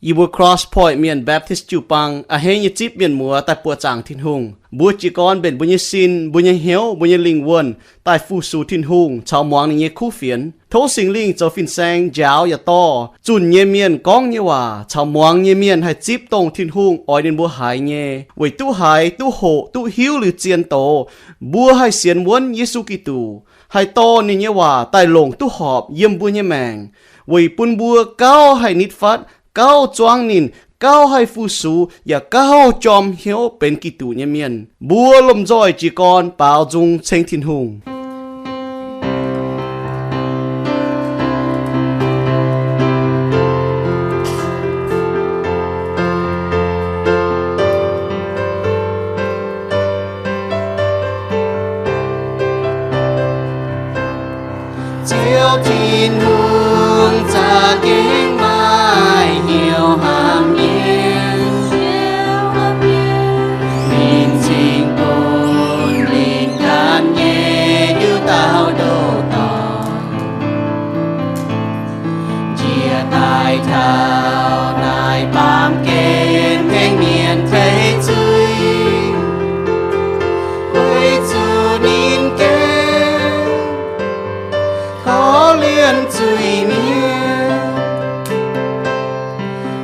Yie mbuo Cross Point Mienh Baptist jiu-baang a'hneiv nyei zipv mienh muoz daaih buoqc zaangc Tin-Hungh. Mbuo jiez gorn mbenc mbuo nyei sin, mbuo nyei hnyouv, mbuo nyei lingh wuonh daaih fu-sux Tin-Hungh caux muangx ninh nyei kuv fienx. Tov Singx Lingh zoux fin-saeng njaaux yaac dorh zunh nyei mienh gorngv nyei waac caux muangx nyei mienh haih zipv dongh Tin-Hungh oix ninh mbuo haiz nyei, weic duqv haiz, duqv hoqc, duqv hiuv liuz zien doz, mbuo haih sienx wuonv Yesu Giduc, haih dorh ninh nyei waac daaih longc duqv horpc yiem mbuo nyei maengc, weic bun mbuo gauh haih nitv fatv, gauh zuangv ninh, gauh haih fu-sux, yaac gauh jorm hnyouv benx Giduc nyei mienh. Mbuo lomh nzoih jiez gorn baaux nzung ceng Tin-Hungh. Ziouv Tin-Hungh za'gengh maaih hnyouv hnamv mienh. Ninh cingx bun ninh ganh nyei diuh dauh ndoh dorngx njiec daaih taux naaiv baamh gen tengx mienh tei zuiz, weic zuqc ninh gengh korv-lienh zuiz-mienh.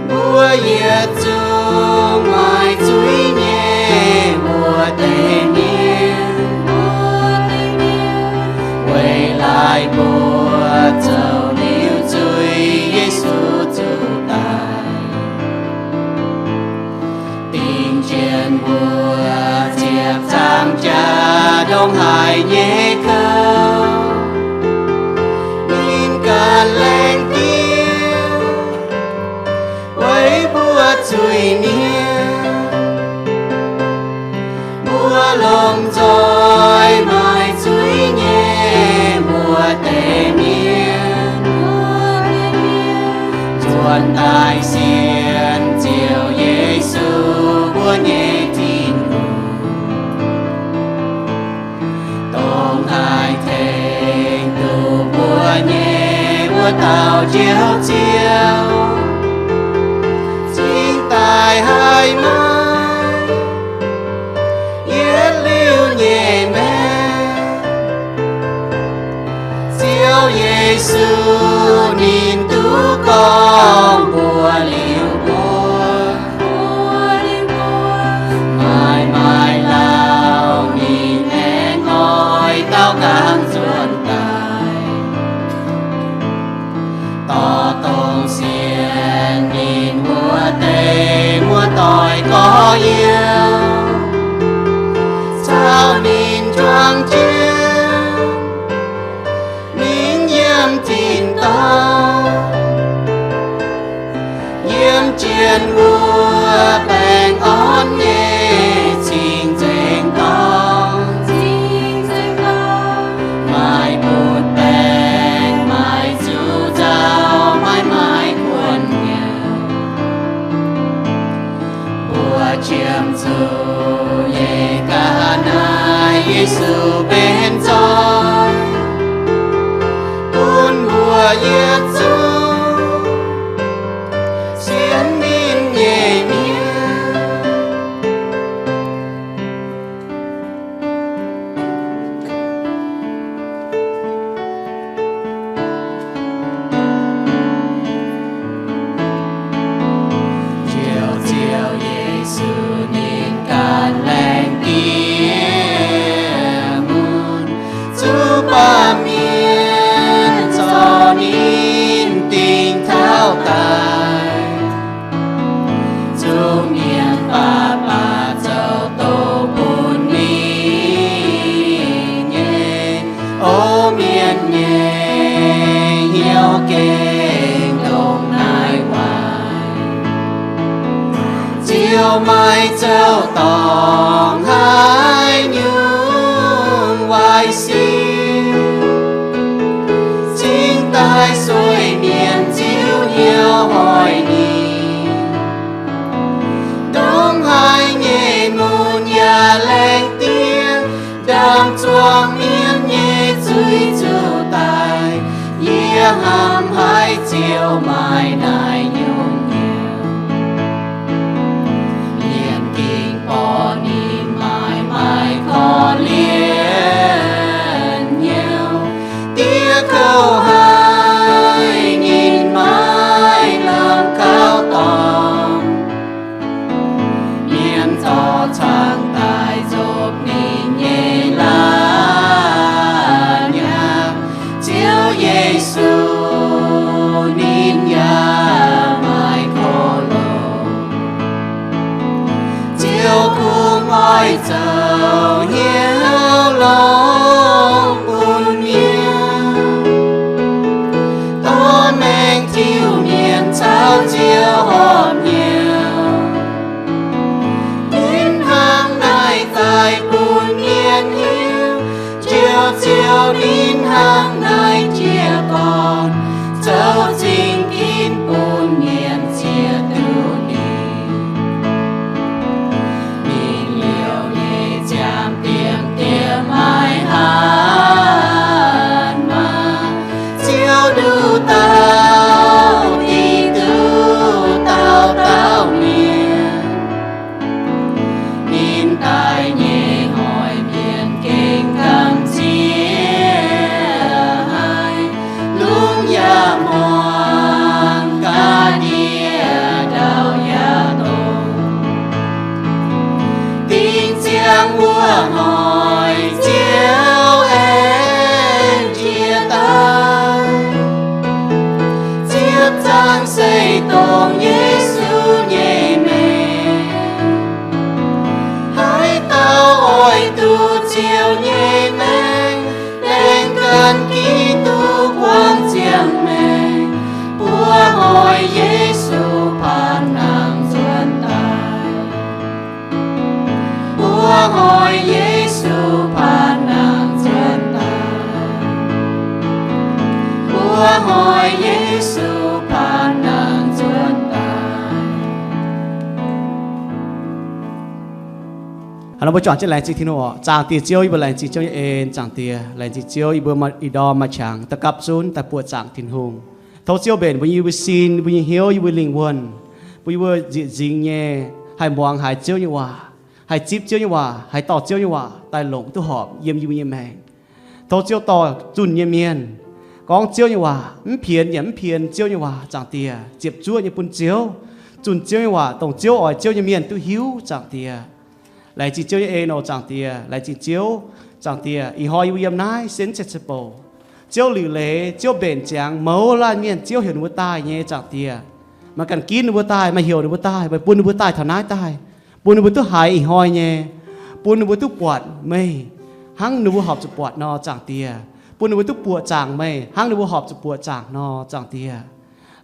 Mbuo yietc zungv maaih zuiz nyei wuov deix mienh, weic laaix mbuo zoux liuz zuiz, Yesu zuqc daic. Dingc jienv mbuo ziepc zaangc jaax ndongc haaix nyei kouv, ninh ganh laengz diev weic mbuo zuiz-mienh. Mbuo lomh nzoih maaih zuiz nyei wuov deix mienh, nzuonx daaih sienx Ziouv Yesu, mbuo nyei Tin-Hungh, dongh haih tengx duqv mbuo nyei wuov dauh Njoux Ziouv, cingx daaih haih maaih yietc liuz nyei maengc. Ziouv Yesu ninh duqv gorngv mbuox liuz mbuo, maaih maaih lauh ninh aengx oix daaux nqaang nzuonx daaih, dorh dongh sienx ninh wuov deix muoz-doic gorx-youz caux ninh juangc jienv mingh yiem tin-dorngh, yiem jienv wuov baengh orn nyei cing-nzengc dorngx, maaih butv-baengc, maaih zuqc nzauh, maaih maaih kuonx nyauv. Mbuo qiemx zuqc yie ganh naaiv Yesu benx nzoih bun mbuo yietc zungv sienx ninh nyei mienh. Njoux Ziouv Yesu ninh ganh laengz diev mun, zuqc baamh mienh zorc ninh dingc taux daic, zuqc mienh baac baac zoux doz bun ninh nyei. O mienh nyei hnyouv gengh ndongc naaiv waaic. Ziouv maiv zoux dorngc haaix nyungc waaic sic, cingx daaih sueih mienh ziux hnyouv hoic ninh. Ndongc haaix nyei mun yaac laengz diev, ndaamv-zuangx mienh nyei zuiz zuqc daic. Yie hnamv haiz Ziouv maaih naaic nyungc hnyouv. Hnangv nor mbuo juangc jienv laengz zingh Tin-Hungh oc. Zaangc Diex Ziouv, yie mbuo laengz zingh Ziouv nyei en. Zaangc Diex, laengz zingh Ziouv, yie mbuo ih ndorm maaih qangx daux gapv zunv daaih buoqc zaangc Tin-Hungh. Tov Ziouv mbenc mbuo nyei, mbuo sin, mbuo nyei hnyouv, yie mbuo lingh wuonh, bun yie mbuo nzieqc nzingx nyei haih muangx haiz Ziouv nyei waac, haih zipv Ziouv nyei waac, haih dorh Ziouv nyei waac daaih longc duqv horpc yiem yie mbuo nyei maengc. Tov Ziouv dorh zunh nyei mienh gorngv Ziouv nyei waac, mv pienx yaac mv pienx Ziouv nyei waac, Zaangc Diex, ziepc zuoqv nyei bun Ziouv, zunh Ziouv nyei waac, dongh Ziouv oix Ziouv nyei mienh duqv hiuv, Zaangc Diex. Laengz zingh Ziouv nyei en oc, Zaangc Diex. Laengz zingh Ziouv, Zaangc Diex. Ih hnoi yie mbuo yiem naaiv Science Chapel, Ziouv liuc leiz, Ziouv mbenc ziangx mouz laanh mienh, Ziouv heuc ninh mbuo daaih nyei, Zaangc Diex. Maaih ganh ginv ninh mbuo daaih, maaih heuc ninh mbuo daaih, maaih bun ninh mbuo daaih taux naaiv daaih, bun ninh mbuo duqv haiz ih hnoi nyei, bun ninh mbuo duqv buatc meih hnangv ninh mbuo horpc zuqc buatc nor, Zaangc Diex. Bun ninh mbuo duqv buoqc zaangc meih hnangv ninh mbuo horpc zuqc buoqc zaangc nor, Zaangc Diex.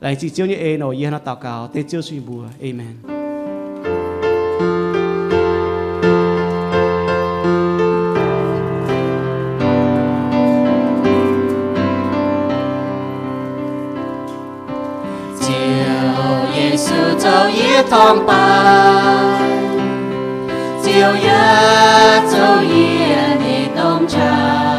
Laengz zingh Ziouv nyei en oc. Yie hnangv naaiv daux gaux dengv Ziouv Yesu nyei mbuox. Aamen. Ziouv Yesu zoux yie torngv baac, Ziouv yaac zoux yie nyei domh nqa'haav.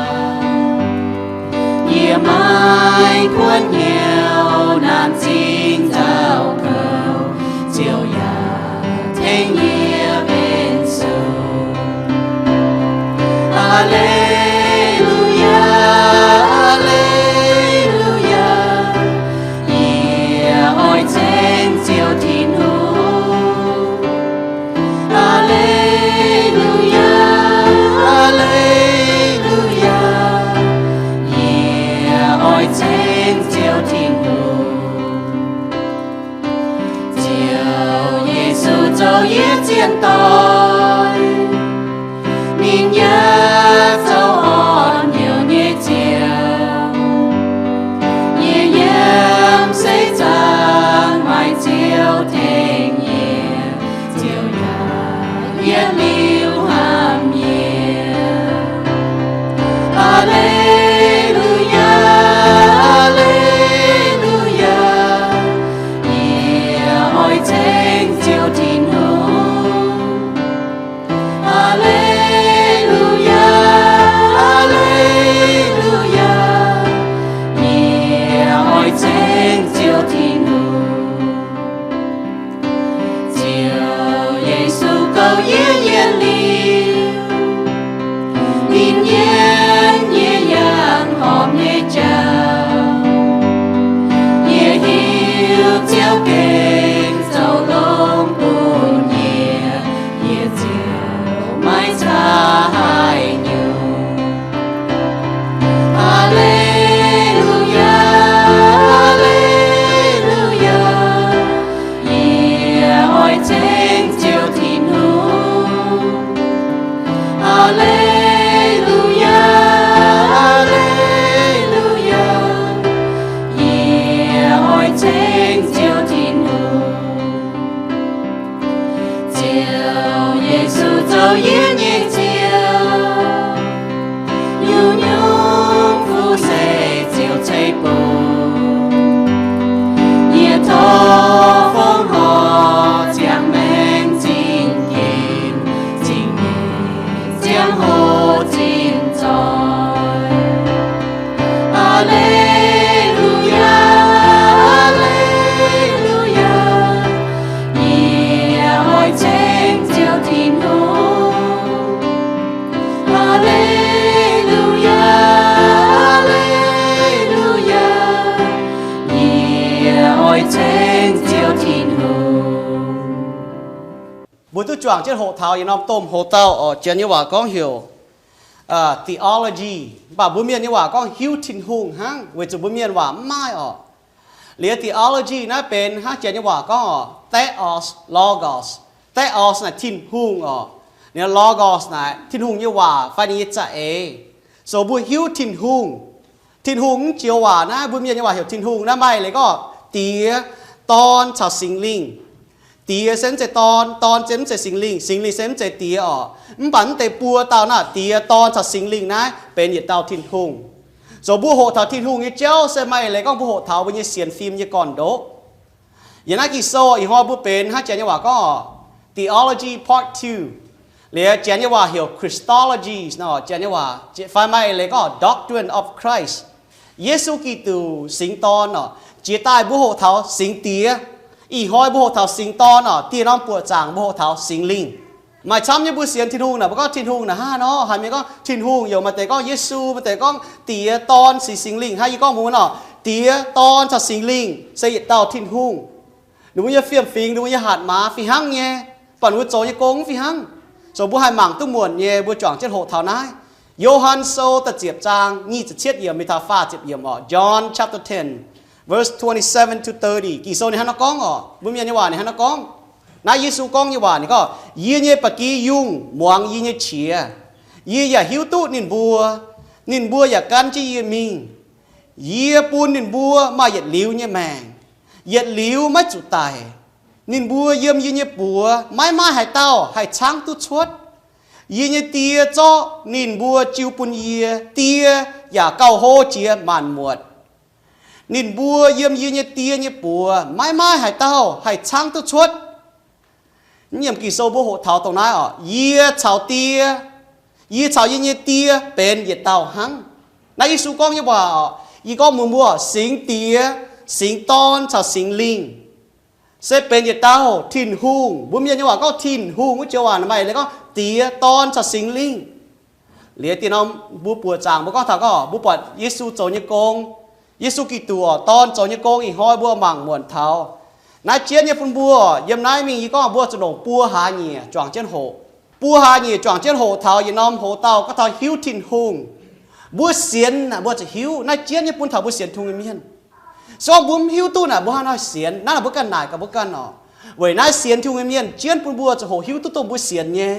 Yie maiv kuonx hnyouv naanc zingh nzauh kouv, Ziouv yaac tengx yie benx sung. Aa^le^lu^yaa, aa^le^lu^yaa, yie oix ceng Ziouv Tin-Hungh. Aa^le^lu^yaa, aa^le^lu^yaa, yie oix ceng Ziouv Tin-Hungh. Ziouv Yesu zoux yie zien doic, ninh yaac zoux orn-youh nyei Ziouv. Yie yiem seix zaangc maaih Ziouv tengx yie, Ziouv yaac yietc liuz hnamv yie. Aa^le^lu^yaa, aa^le^lu^yaa, yie oix ceng Ziouv Tin-Hungh. Aa^le^lu^yaa, aa^le^lu^yaa, yie oix ceng Ziouv Tin-Hungh. Ziouv Yesu goux yie yietc liuz, ninh yiem yie yangh horpc nyei jauv. Yie hiuv Ziouv gengh zoux longx bun yie, yie ziouc maiv caa haaix nyungc. Aa^le^lu^yaa, aa^le^lu^yaa, yie oix ceng Ziouv Tin-Hungh. Aa^le^lu^yaa, aa^le^lu^yaa, yie oix ceng Ziouv Tin-Hungh. Ziouv Yesu zoux yie nyei Ziouv, nyungc-nyungc fuqv se Ziouv ceix bun. Yie tov fongc horc ziangh maengc zingh ginx, zingh nyeic ziangh hoc zinh zoih. Aa^le^lu^yaa, aa^le^lu^yaa, yie oix ceng Ziouv Tin-Hungh. Aa^le^lu^yaa, aa^le^lu^yaa, yie oix ceng Ziouv Tin-Hungh. Mbuo duqv juangc jienv hoqc taux yietc norm domh hoc-dauh oc. Janx nyei waac gorngv heuc theology, mv baac mbuo Mienh nyei waac gorngv hiuv Tin-Hungh hnangv, weic zuqc mbuo Mienh waac mv maaih oc. Liuz theology naaiv benx hnangv Janx nyei waac gorngv oc, theos, logos. Theos naaic Tin-Hungh oc. Ninh logos naaic Tin-Hungh nyei waac fai ninh nyei za'eix. So mbuo hiuv Tin-Hungh. Tin-Hungh mv joux waac naaiv, mbuo Mienh nyei waac heuc Tin-Hungh naaiv maaih leiz gorngv Diex, Dorn caux Singx Lingh. Diex se mv zeiz Dorn, Dorn se mv zeiz Singx Lingh, Singx Lingh se mv zeiz Diex oc. Mv baac mv deix buo dauh naaiv, Diex, Dorn caux Singx Lingh naaiv benx yietc dauh Tin-Hungh. So mbuo hoqc taux Tin-Hungh nyei jauv se maaih leiz gorngv mbuo hoqc taux mbuo nyei sienx fim nyei gorn-ndoqv. Yiem naaiv Ging-Sou ih hnoi mbuo benx hnangv Janx nyei waac gorngv theology part two. Liuz Janx nyei waac heuc Christology nor, Janx nyei waac, fai maaih eix leiz gorngv Doctrine of Christ, Yesu Giduc Singx Dorn nor. Jiex daaih mbuo hoqc taux Singx Diex. Ih hnoi mbuo hoqc taux Singx Dorn nor, dieh norm buoqc zaangc mbuo hoqc taux Singx Lingh. Maaih camv nyei mbuo sienx Tin-Hungh naaic, mbuo gorngv Tin-Hungh naaic hnangv nor, haaix mienh gorngv Tin-Hungh, yaac maaih deix gorngv Yesu, maaih deix gorngv Diex, Dorn, Singx, Singx Lingh. Hnangv yie gorngv mbuox mbuo nor, Diex, Dorn caux Singx Lingh se yietc dauh Tin-Hungh. Ninh mbuo nyei fiem-fingx, ninh mbuo nyei hatc maaz fih hnangv nyei, mv baac ninh mbuo zoux nyei gong mv fih hnangv. Zoux mbuo haih mangc duqv muonc nyei, mbuo juangc jienv hoqc taux naaiv. Yo^han Sou da'ziepc zaang nyic ziepc cietv yiemc mingh taux faah ziepc yiemc oc. John chapter ten, verse twenty-seven to thirty. Ging-Sou ninh hnangv nor gorngv oc, mbuo Mienh nyei waac ninh hnangv nor gorngv. Naaiv Yesu gorngv nyei waac ninh gorngv, Yie nyei ba'gi yungh muangx yie nyei qiex. Yie yaac hiuv duqv ninh mbuo. Ninh mbuo yaac gan jienv yie mingh. Yie bun ninh mbuo maaih yietc liuz nyei maengc, yietc liuz maiv zuqc daic. Ninh mbuo yiem yie nyei buoz maiv maaih haaix dauh haih caangv duqv cuotv. Yie nyei Die zorqv ninh mbuo jiu bun yie. Die yaac gauh hlo jiex maanc muotc. Ninh mbuo yiem yie nyei Die nyei buoz maiv maaih haaix dauh haih caangv duqv cuotv. Yiem Ging-Sou mbuo hoqc taux dongh naaiv oc, yie caux Die, yie caux yie nyei Die benx yietc dauh hnangv. Naaiv Yesu gorngv nyei waac oc, yie gorngv mbuox mbuo, Singx Diex, Singx Dorn caux Singx Lingh se benx yietc dauh Tin-Hungh. Mbuo Mienh nyei waac gorngv Tin-Hungh wuov joux waac maaih leiz gorngv Diex, Dorn caux Singx Lingh. Liuz dieh norm mbuo buoqc zaangc mbuo gorngv taux gorngv mbuo buatc Yesu zoux nyei gong, Yesu Giduc oc, Dorn zoux nyei gong ih hnoi mbuo mangc muonc taux. Naaiv jienv nyei bun mbuo, yiem naaiv mingh yie gorngv mbuo zuqc longc buo hlaax nyieqc juangc jienv hoqc. Buo hlaax nyieqc juangc jienv hoqc taux yietc norm hoz dauh gorngv taux hiuv Tin-Hungh. Mbuo sienx naaic mbuo zuqc hiuv. Naaiv jienv nyei bun taux mbuo sienx Tin-Hungh nyei mienh. Se gorngv mbuo mv hiuv duqv naaic mbuo hnangv nor sienx, naaiv naaic mbuo ganh naaic gaax mbuo ganh oc. Weic naaiv sienx Tin-Hungh nyei mienh jienv bun mbuo zuqc hoqc hiuv duqv dongh mbuo sienx nyei,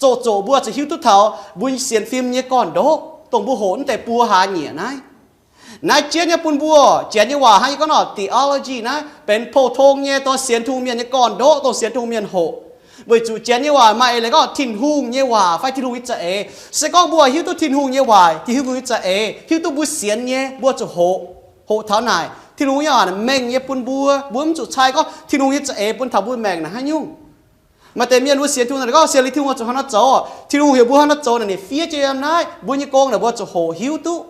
zoqc zoqc mbuo zuqc hiuv duqv taux mbuo sienx fim nyei gorn-ndoqv dongh mbuo hoqc naaiv deix buo hlaax nyieqc naaiv. Naaiv jienv nyei bun mbuo, Janx nyei waac hnangv yie gorngv nor theology naaiv benx pou-tong nyei dongh sienx Tin-Hungh mienh nyei gorn-ndoqv dongh sienx Tin-Hungh mienh hoqc. Weic zuqc Janx nyei waac maaih eix leiz gorngv Tin-Hungh nyei waac fai Tin-Hungh nyei za'eix. Se gorngv mbuo hiuv duqv Tin-Hungh nyei waac, Tin-Hungh nyei za'eix, hiuv duqv mbuo sienx nyei, mbuo zuqc hoqc. Hoqc taux naaic Tin-Hungh nyei waac mengh nyei bun mbuo, mbuo mv zuqc cai gorngv Tin-Hungh nyei za'eix bun taux mbuo maengc naaic haaix nyungc. Maaih deix mienh mbuo sienx Tin-Hungh gorngv sienx liuz Tin-Hungh zuqc hnangv naaiv zoux. Tin-Hungh heuc mbuo hnangv naaiv zoux naaic ninh fiev jienv yiem naaiv, mbuo nyei gong naaic mbuo zuqc hoqc hiuv duqv.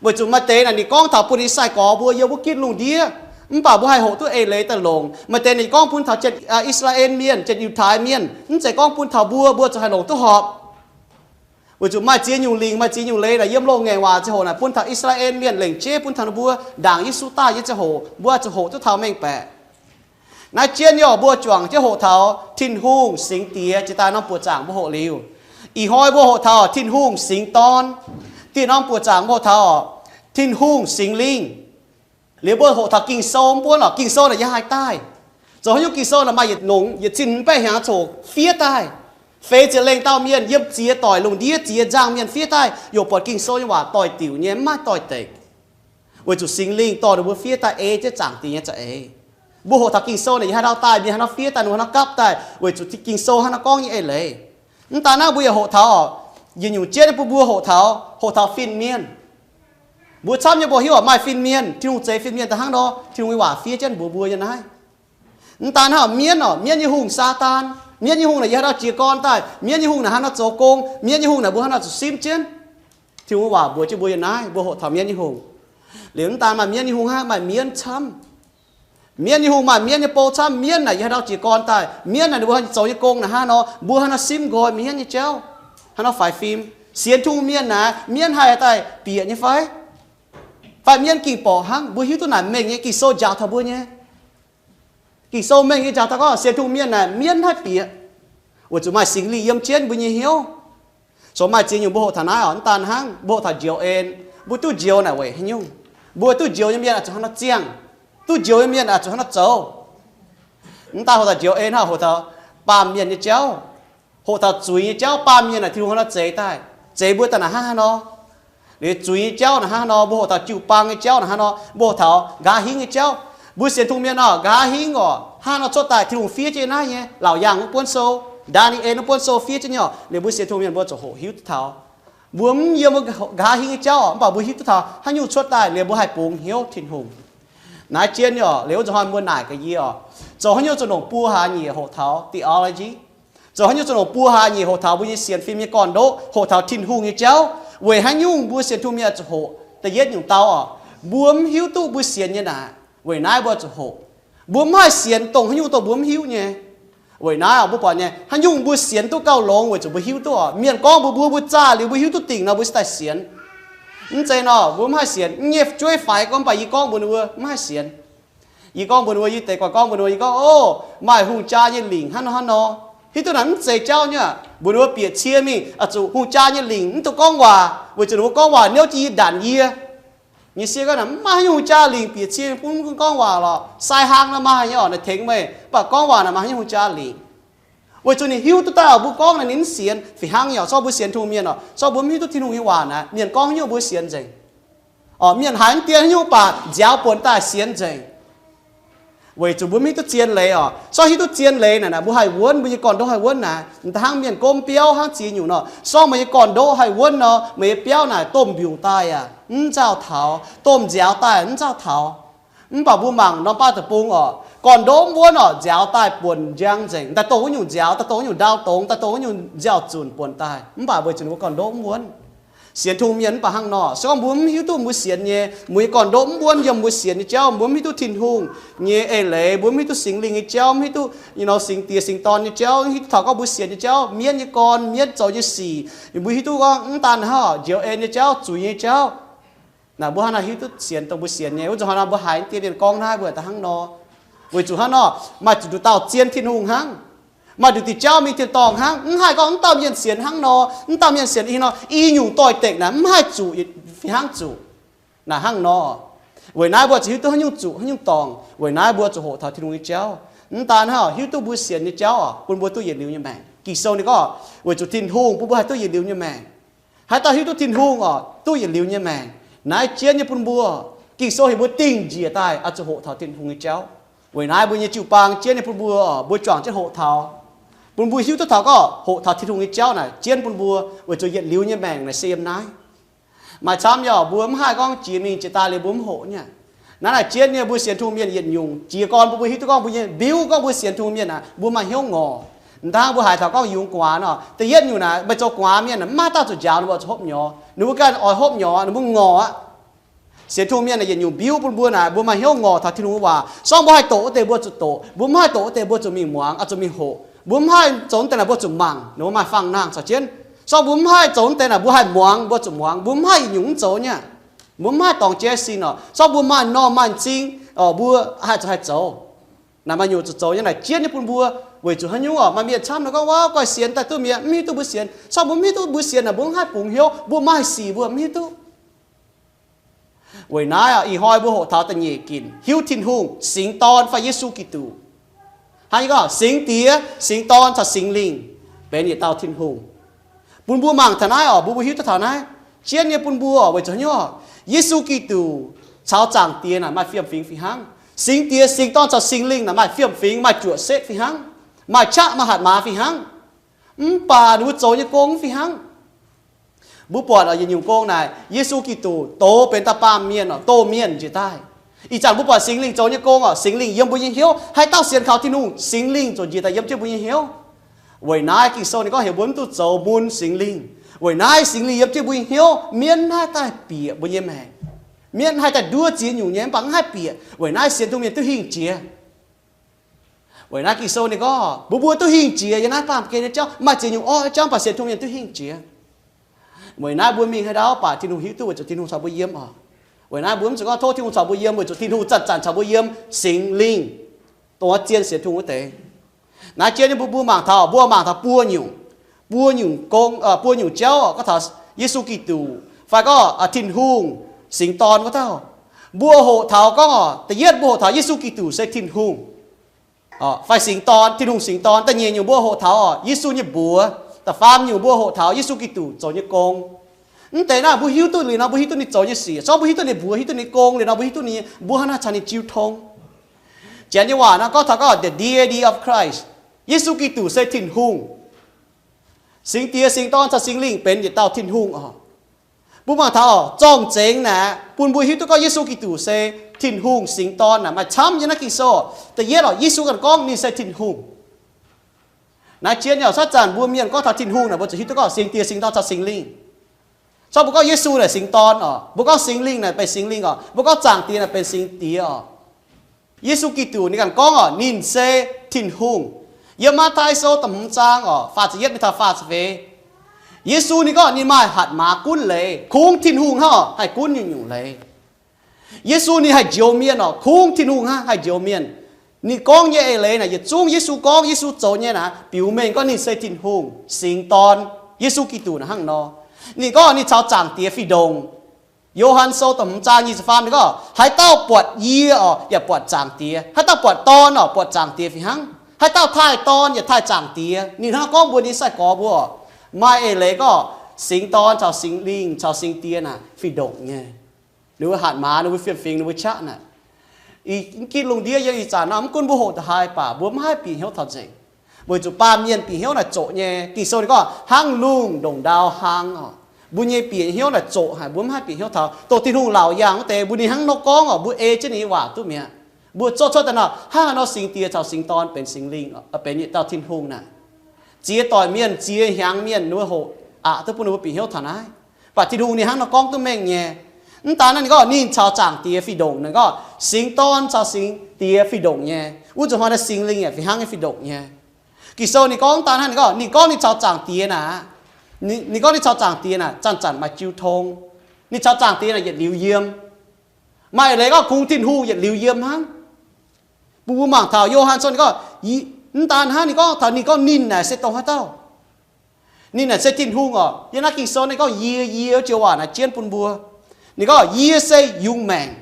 Weic zuqc maaih deix naaic ninh gorngv taux bun ninh sai-gorx mbuo yiem wuov gitv lungh ndiev, mv baac mbuo haih hoqc duqv eix leiz daaih longc. Maaih deix ninh gorngv bun taux janx, I^saa^laa^en Mienh, janx Yiutai Mienh, mv zeiz gorngv bun taux mbuo, mbuo zuqc haih longc duqv horpc. Weic zuqc maaih ziex nyungc lingc, maaih ziex nyungc leiz naaic yiem loz-ngaengc waac ziangh hoc naaic bun taux I^saa^laa^en Mienh lengc jeiv bun taux ninh mbuo ndaangc Yesu daaih nyei ziangh hoc mbuo zuqc hoqc duqv taux mengh baeqc. Naaiv jienv nyei oc, mbuo juangc jienv hoqc taux Tin-Hungh Singx Diex jiex daaih norm buoqc zaangc mbuo hoqc liuz. Ih hnoi mbuo hoqc taux Tin-Hungh Singx Dorn. Dieh norm buoqc zaangc mbuo hoqc taux Tin-Hungh Singx Lingh. Liuz mbuo hoqc taux Ging-Sou mv buonv oc, Ging-Sou naaic yie haiz daaih. Zoux haaix nyungc Ging-Sou naaic maaih yietc longc yietc zinh baeqv hnyangx coc fiev daaih. Feix ziepc lengh dauh mienh yiem ziex doic lungh ndiev ziex nzangh mienh fiev daaih yaac buatc Ging-Sou nyei waac doix-diuc nyei, mv maaih doix-dekc. Weic zuqc Singx Lingh dorh ninh mbuo fiev daaih ei jienv Zaangc Diex nyei za'eix. Mbuo hoqc taux Ging-Sou naaic yie haaix dauh daaih, mienh haaix nor fiev daaih, ninh haaix nor gapv daaih, weic zuqc Ging-Sou hnangv naaiv gorngv nyei eix leiz. Mv daan naaiv mbuo yaac hoqc taux, yietc nyungc jienv bun mbuo hoqc taux, hoqc taux fin-mienh. Mbuo camv nyei mbuo hiuv oc, maaih fin-mienh, Tin-Hungh zeix fin-mienh daaih hnangv nor, Tin-Hungh nyei waac fiev jienv mbuox mbuo nyei naaiv. Mv daan hnangv mienv oc, mienv nyei hungh Saadaan. Mienv nyei hungh naaic yie haaix dauh jiez gorn daaih, mienv nyei hungh naaic haaix nor zoux gong, mienv nyei hungh naaic mbuo haaix nor zuqc simv jienv. Tin-Hungh waac mbuox jienv mbuo yiem naaiv, mbuo hoqc taux mienv nyei hungh. Liuz mv daan maaih mienv nyei hungh hnangv, maaih mienv camv. Mienv nyei hungh maaih mienv nyei bou camv. Mienv naaic yie haaix dauh jiez gorn daaih, mienv naaic ninh mbuo zoux nyei gong naaic hnangv nor, mbuo haaix nor simv nqoi mienv nyei jauv, haaix nor faix fim. Sienx Tin-Hungh mienh naaic, mienv haih daaih bieqc nyei fai? Fai mienv ging borqc hnangv? Mbuo hiuv duqv naaic mengh nyei, Ging-Sou njaaux taux mbuo nyei. Ging-Sou mengh nyei njaaux taux gorngv sienx Tin-Hungh mienh naaic mienv haih bieqc, weic zuqc maaih Singx Lingh yiem jienv mbuo nyei hnyouv. Zoux maaih ziex nyungc mbuo hoqc taux naaiv oc. Mv daan hnangv, mbuo hoqc taux njoux en, mbuo duqv njoux naaic weic haaix nyungc? Mbuo duqv njoux nyei mienh oix zuqc hnangv nor ziangh, duqv njoux nyei mienh oix zuqc hnangv nor zoux. Mv daan hoqc taux njoux en hnangv, hoqc taux baamh mienh nyei jauv, hoqc taux zuiz nyei jauv. Baamh mienh naaic Tin-Hungh hnangv nor zeix daaih, zeix mbuo daaih naaic hnangv haaix nor. Liuz zuiz nyei jauv naaic hnangv haaix nor, mbuo hoqc taux jiu-baang nyei jauv naaic hnangv haaix nor, mbuo hoqc taux nqa'haav hingv nyei jauv. Mbuo sienx Tin-Hungh mienh oc, nqa'haav hingv oc, hnangv haaix nor cuotv daaih, Tin-Hungh fiev jienv naaiv nyei. Laauc Yaangh wuov buonv sou, Ndaa^ni^en wuov buonv sou fiev jienv nyei oc. Liuz mbuo sienx Tin-Hungh mienh mbuo zuqc hoqc hiuv duqv taux. Mbuo mv yiem nqa'haav hingv nyei jauv oc, mv baac mbuo hiuv duqv taux haaix nyungc cuotv daaih liuz mbuo haih bungx hnyouv Tin-Hungh. Naaiv jienv nyei oc. Liuz wuov nzunc hnoi mbuo naaic gaax yie oc, zoux haaix nyungc zuqc longc buo hlaax nyieqc hoqc taux theology? Zoux haaix nyungc zuqc longc buo hlaax nyeic hoqc taux mbuo nyei sienx fim nyei gorn-ndoqv, hoqc taux Tin-Hungh nyei jauv? Weic haaix nyungc mbuo sienx tungh mienh zuqc hoqc? Da'yietv nyungc dau oc, mbuo mv hiuv duqv mbuo sienx nyei naaic. Weic naaiv mbuo zuqc hoqc. Mbuo mv haih sienx dongh haaix nyungc dongh mbuo mv hiuv nyei. Weic naaiv oc, mbuo buatc nyei, haaix nyungc mbuo sienx duqv gauh longx weic zuqc mbuo hiuv duqv oc. Mienh gorngv mbuo, mbuo, mbuo zaah liuz mbuo hiuv duqv dingc nor, mbuo se daaih sienx. Mv zeiz nor, mbuo mv haih sienx. Nyei jueiv faix gorngv, mv baac yie gorngv mbuox ninh mbuo mv haih sienx. Yie gorngv mbuox ninh mbuo, yie deix guanh gorngv mbuox ninh mbuo, yie gorngv, Ov, maaih hungh jaa nyei lingc hnangv nor hnangv nor. Hiuv duqv naaic mv zeiz jauv nyei. Mbuox ninh mbuo bieqc cie mingh, oix zuqc hungh jaa nyei lingc mv dungx gorngv waac, weic zuqc ninh mbuo gorngv waac niouv jienv yie ndanc yie. Nyei sieqv gorngv, Mv maaih haaix nyungc hungh jaa lingc bieqc cie mingh bun mv gorngv waac lorqc. Sai hlang nor maaih nyei oc, naaic tengx meih, mv baac gorngv waac naaic maaih haaix nyungc hungh jaa lingc. Weic zuqc ninh hiuv duqv daaih oc, mbuo gorngv naaic ninh mv sienx. Fih hnangv nyei oc, zorqv mbuo sienx Tin-Hungh mienh oc, zorqv mbuo mv hiuv duqv Tin-Hungh nyei waac naaic, mienh gorngv haaix nyungc mbuo sienx nzengc. Oc, mienh haiz mv dien haaix nyungc baac nziaaux buonc daaih sienx nzengc. Weic zuqc mbuo mv hiuv duqv zien leiz oc. Zorqv hiuv duqv zien leiz naaic, naaic mbuo haih wuonv, mbuo nyei gorn-ndoqv haih wuonv naaic. Mv daan hnangv mienh gomv biauv hnangv ziex nyungc nor, zorqv meih nyei gorn-ndoqv haih wuonv nor, meih nyei biauv naaic domh mbiungc daaih yaac mv nzauh taux, domh nziaaux daaih mv nzauh taux. Mv baac mbuo mangc norm baav deic-bung oc, gorn-ndoqv mv wuonv oc, nziaaux daaih buonc njang nzengc, daaih dongh wuov nyungc nziaaux, daaih dongh wuov nyungc ndaauv dongz, daaih dongh wuov nyungc nziaaux zunc buonc daaih. Mv baac weic zuqc ninh mbuo gorn-ndoqv mv wuonv. Sienx Tin-Hungh mienh mv baac hnangv nor, se gorngv mbuo mv hiuv duqv mbuo sienx nyei, mbuo nyei gorn-ndoqv mv wuonv yiem mbuo sienx nyei jauv, mbuo mv hiuv duqv Tin-Hungh nyei eix leiz, mbuo mv hiuv duqv Singx Lingh nyei jauv, mv hiuv duqv, you know, Singx Diex Singx Dorn nyei jauv, mv hiuv duqv taux gorngv mbuo sienx nyei jauv, mienv nyei gorn, mienv zoux nyei sic, mbuo hiuv duqv gorngv mv daan hnangv njoux en nyei jauv, zuiz nyei jauv. Naaic mbuo hnangv naaiv hiuv duqv sienx dongh mbuo sienx nyei. Wuov zanc hnoi naaiv mbuo haiz dien mienh gorngv naaiv mbuo daaih hnangv nor. Weic zuqc hnangv nor, maaih zuqc nduqc dauh zien Tin-Hungh hnangv. Maaih nduqc diuc jauv mingh tin-dorngh hnangv. Mv haih gorngv mv dauh mienh sienx hnangv nor, mv dauh mienh sienx ih hnoi, i nyungc doix-dekc naaic mv haih zuqc, fih hnangv zuqc. Naaic hnangv nor. Weic naaiv mbuo zuqc hiuv duqv haaix nyungc zuqc, haaix nyungc dorngc. Weic naaiv mbuo zuqc hoqc taux Tin-Hungh nyei jauv. Mv daan hnangv hiuv duqv mbuo sienx nyei jauv oc, bun mbuo duqv yietc liuz nyei maengc. Ging-Sou ninh gorngv, weic zuqc Tin-Hungh bun mbuo haih duqv yietc liuz nyei maengc. Haaix dauh hiuv duqv Tin-Hungh oc, duqv yietc liuz nyei maengc. Naaiv jienv nyei bun mbuo. Ging-Sou heuc mbuo dingh njiec daaih oix zuqc hoqc taux Tin-Hungh nyei jauv. Weic naaiv mbuo nyei jiu-baang jienv nyei bun mbuo oc, mbuo juangc jienv hoqc taux, bun mbuo hiuv duqv taux gorngv hoqc taux Tin-Hungh nyei jauv naaic jienv bun mbuo, weic zuqc yietc liuz nyei maengc naaic se yiem naaiv. Maaih camv nyei oc, mbuo mv haih gorngv jiex mingh jiex daaih liuz mbuo mv hoqc nyei. Naaiv naaic jienv nyei mbuo sienx Tin-Hungh mienh yietc nyungc jiex gorn bun mbuo hiuv duqv gorngv mbuo nyei mbiuv, gorngv mbuo sienx Tin-Hungh mienh naaic mbuo maaih hnyouv ngorc. Mv daan mbuo haiz taux gorngv yungz gu'nguaaz nor, da'yietv nyungc naaic meih zoux gu'nguaaz mienh naaic mv maaih dauh zuqc njaaux ninh mbuo zuqc hopv nyorx, ninh mbuo ganh oix hopv nyorx, ninh mbuo ngorc aqv. Sienx Tin-Hungh mienh naaic yietc nyungc mbiuv bun mbuo naaic mbuo maaih hnyouv ngorc taux Tin-Hungh nyei waac. Se gorngv mbuo haih doqc wuov deix mbuo zuqc doqc, mbuo mv haih doqc wuov deix mbuo zuqc mingh muangx, oix zuqc mingh hoqc. Mbuo mv haih zoux wuov deix naaic mbuo zuqc mangc, ninh mbuo maaih fangx nangh caux jienv. Se gorngv mbuo mv haih zoux wuov deix naaic mbuo haih muangx, mbuo zuqc muangx, mbuo mv haih yietc nyungc mv zoux nyei. Mbuo mv haih dorngc jaiv sin oc. Se gorngv mbuo maaih normh maaih m'zing, mbuo haih zoux haih zoux. Naaic maaih nyungc zuqc zoux nyei naaic jienv nyei bun mbuo. Weic zuqc haaix nyungc oc, maaih mienh camv nor gorngv, Waav, guai sienx daaih duqv mi'aqv, mv hiuv duqv mbuo sienx. Se gorngv mbuo mv hiuv duqv mbuo sienx naaic mbuo mv haih bungx hnyouv, mbuo maaih sic mbuo mv hiuv duqv. Weic naaiv ih hnoi mbuo hoqc taux da'nyeic ginc, hiuv Tin-Hungh, Singx Dorn fai Yesu Giduc. Hnangv yie gorngv, Singx Diex, Singx Dorn caux Singx Lingh benx yietc dauh Tin-Hungh. Bun mbuo mangc taux naaiv oc, mbuo mbuo hiuv duqv taux naaiv. Jienv nyei bun mbuo oc, weic zuqc haaix nyungc oc? Yesu Giduc caux Zaangc Diex naaic maaih fiem-fingx fih hnangv. Singx Diex, Singx Dorn caux Singx Lingh naaic maaih fiem-fingx, maaih juoqc setv fih hnangv, maaih qaqv maaih hatc maaz fih hnangv. Mv baac ninh mbuo zoux nyei gong mv fih hnangv. Mbuo buatc oc, yietc nyungc gong naaic Yesu Giduc doz benx dauh baamh mienh oc, doh mienh njiec daaih. Ih zanc mbuo buatc Singx Lingh zoux nyei gong oc, Singx Lingh yiem mbuo nyei hnyouv. Haaix dauh sienx kaux Tin-Hungh, Singx Lingh ziouc njiec daaih yiem jienv mbuo nyei hnyouv. Weic naaiv Ging-Sou ninh gorngv heuc mbuo mv duqv zoux mun Singx Lingh. Weic naaiv Singx Lingh yiem jienv mbuo nyei hnyouv, mienv haih daaih bieqc mbuo nyei maengc. Mienv haih daaih nduov ziex nyungc nyei mv baac mv haih bieqc. Weic naaiv sienx Tin-Hungh mienh duqv hingh jiex. Weic naaiv Ging-Sou ninh gorngv mbuo mbuo duqv hingh jiex yiem naaiv baamh gen nyei jauv. Maaih ziex nyungc orqv nyei jauv mv baac sienx Tin-Hungh mienh duqv hingh jiex. Weic naaiv mbuo mingh haaix ndau mv baac Tin-Hungh hiuv duqv weic zuqc Tin-Hungh caux mbuo yiem oc. Weic naaiv mbuo mv zuqc gorngv tov Tin-Hungh caux mbuo yiem, weic zuqc Tin-Hungh zanc-zanc caux mbuo yiem, Singx Lingh, dongh wuov zien sienx Tin-Hungh wuov deix. Naaiv jien nyei mbuo mbuo mangc taux, mbuo mangc taux buo nyungc, buo nyungc gong, buo nyungc jauv gorngv taux Yesu Giduc fai gorngv Tin-Hungh, Singx Dorn wuov dauh. Mbuo hoqc taux gorngv oc, da'yietv mbuo hoqc taux Yesu Giduc se Tin-Hungh fai Singx Dorn, Tin-Hungh Singx Dorn. Da'nyeic nyungc mbuo hoqc taux oc, Yesu nyei mbuox. Da'faam nyungc mbuo hoqc taux Yesu Giduc zoux nyei gong. Mv deix naaiv mbuo hiuv duqv liuz nor, mbuo hiuv duqv ninh zoux nyei sic. Se gorngv mbuo hiuv duqv ninh mbuox, hiuv duqv ninh gong liuz nor, mbuo hiuv duqv ninh, mbuo hnangv naaiv caux ninh jiu tong. Janx nyei waac nor gorngv taux gorngv the deity of Christ, Yesu Giduc se Tin-Hungh. Singx Diex, Singx Dorn caux Singx Lingh benx yietc dauh Tin-Hungh oc. Mbuo mangc taux oc, zorng-zengx naaic bun mbuo hiuv duqv gorngv Yesu Giduc se Tin-Hungh Singx Dorn naaic maaih camv yiem naaiv Ging-Sou. Da'yietv oc, Yesu ganh gorngv ninh se Tin-Hungh. Naaiv jienv nyei oc, cuotv zanc mbuo mienh gorngv taux Tin-Hungh naaic, mbuo zuqc hiuv duqv gorngv Singx Diex, Singx Dorn caux Singx Lingh. Corc mbuo gorngv Yesu naaic Singx Dorn oc, mbuo gorngv Singx Lingh naaic benx Singx Lingh oc, mbuo gorngv Zaangc Diex naaic benx Singx Diex oc. Yesu Giduc ninh ganh gorngv oc, ninh se Tin-Hungh. Yiem Matv^tai Sou da'hmz zaang oc, faah ziepc yietv mingh taux faah ziepc feix, Yesu ninh gorngv ninh maaih hatc maaz gunv leiz, kungx Tin-Hungh hnangv oc haih gunv nyungc-nyungc leiz. Yesu ninh haih njoux mienh oc, kungx Tin-Hungh hnangv haih njoux mienh. Ninh gorngv nyei eix leiz naaic yietc zungv Yesu gorngv, Yesu zoux nyei naaic biux mengh gorngv ninh se Tin-Hungh Singx Dorn. Yesu Giduc naaic hnangv nor. Ninh gorngv ninh caux Zaangc Diex fih ndongc. Yo^han Sou da'hmz zaang nyic ziepc faam ninh gorngv, haaix dauh buatc yie oc, yaac buatc Zaangc Diex. Haaix dauh buatc Dorn oc, buatc Zaangc Diex fih hnangv. Haaix dauh taaih Dorn yaac taaih Zaangc Diex. Ninh hnangv gorngv mbuox ninh nyei sai-gorx mbuo oc, maaih eix leiz gorngv Singx Dorn caux Singx Lingh caux Singx Diex naaic fih ndongc nyei. Ninh mbuo hatc maaz, ninh mbuo fiem-fingx, ninh mbuo qaqv naaic. Ih ginv lungh ndiev yiem ih zanc nor, mv gunv mbuo hoqc da'haaix baac mbuo mv haih bieqc hnyouv taux nzengc. Weic zuqc baamh mienh bieqc hnyouv naaic zoqc nyei. Ging-Sou ninh gorngv hnangv lungh ndongc ndau hlang oc. Mbuo nyei bieqc hnyouv naaic zoqc haic, mbuo mv haih bieqc hnyouv taux. Dongh Tin-Hungh laauc yaangh wuov deix, mbuo ninh hnangv nor gorngv oc, mbuo ei jienv ninh nyei waac duqv mi'aqv. Mbuo zorqv cuotv daaih nor, hnangv haaix nor Singx Diex caux Singx Dorn benx Singx Lingh, benx yietc dauh Tin-Hungh naaic. Ziex doic mienh, ziex hnyangx mienh, ninh mbuo hoqc aqc duqv bun ninh mbuo bieqc hnyouv taux naaiv. Mv baac Tin-Hungh ninh hnangv nor gorngv duqv mengh nyei. Mv daan naaiv ninh gorngv ninh caux Zaangc Diex fih ndongc, ninh gorngv Singx Dorn caux Singx Diex fih ndongc nyei. Wuov nzunc hnoi naaiv Singx Lingh yaac fih hnangv nyei fih ndongc nyei. Ging-Sou ninh gorngv mv daan hnangv, ninh gorngv, ninh gorngv ninh caux Zaangc Diex naaic, ninh gorngv ninh caux Zaangc Diex naaic zanc-zanc maaih jiu tong. Ninh caux Zaangc Diex naaic yietc liuz yiem. Maaih eix leiz gorngv kungx Tin-Hungh yietc liuz yiem hnangv. Bun mbuo mangc taux Yo^han Sou ninh gorngv, mv daan hnangv, ninh gorngv taux, ninh gorngv ninh naaic se dongh haaix dauh? Ninh naaic se Tin-Hungh oc. Yiem naaiv Ging-Sou ninh gorngv yie, yie wuov joux waac naaic jienv bun mbuo. Ninh gorngv, yie se yungz maengc,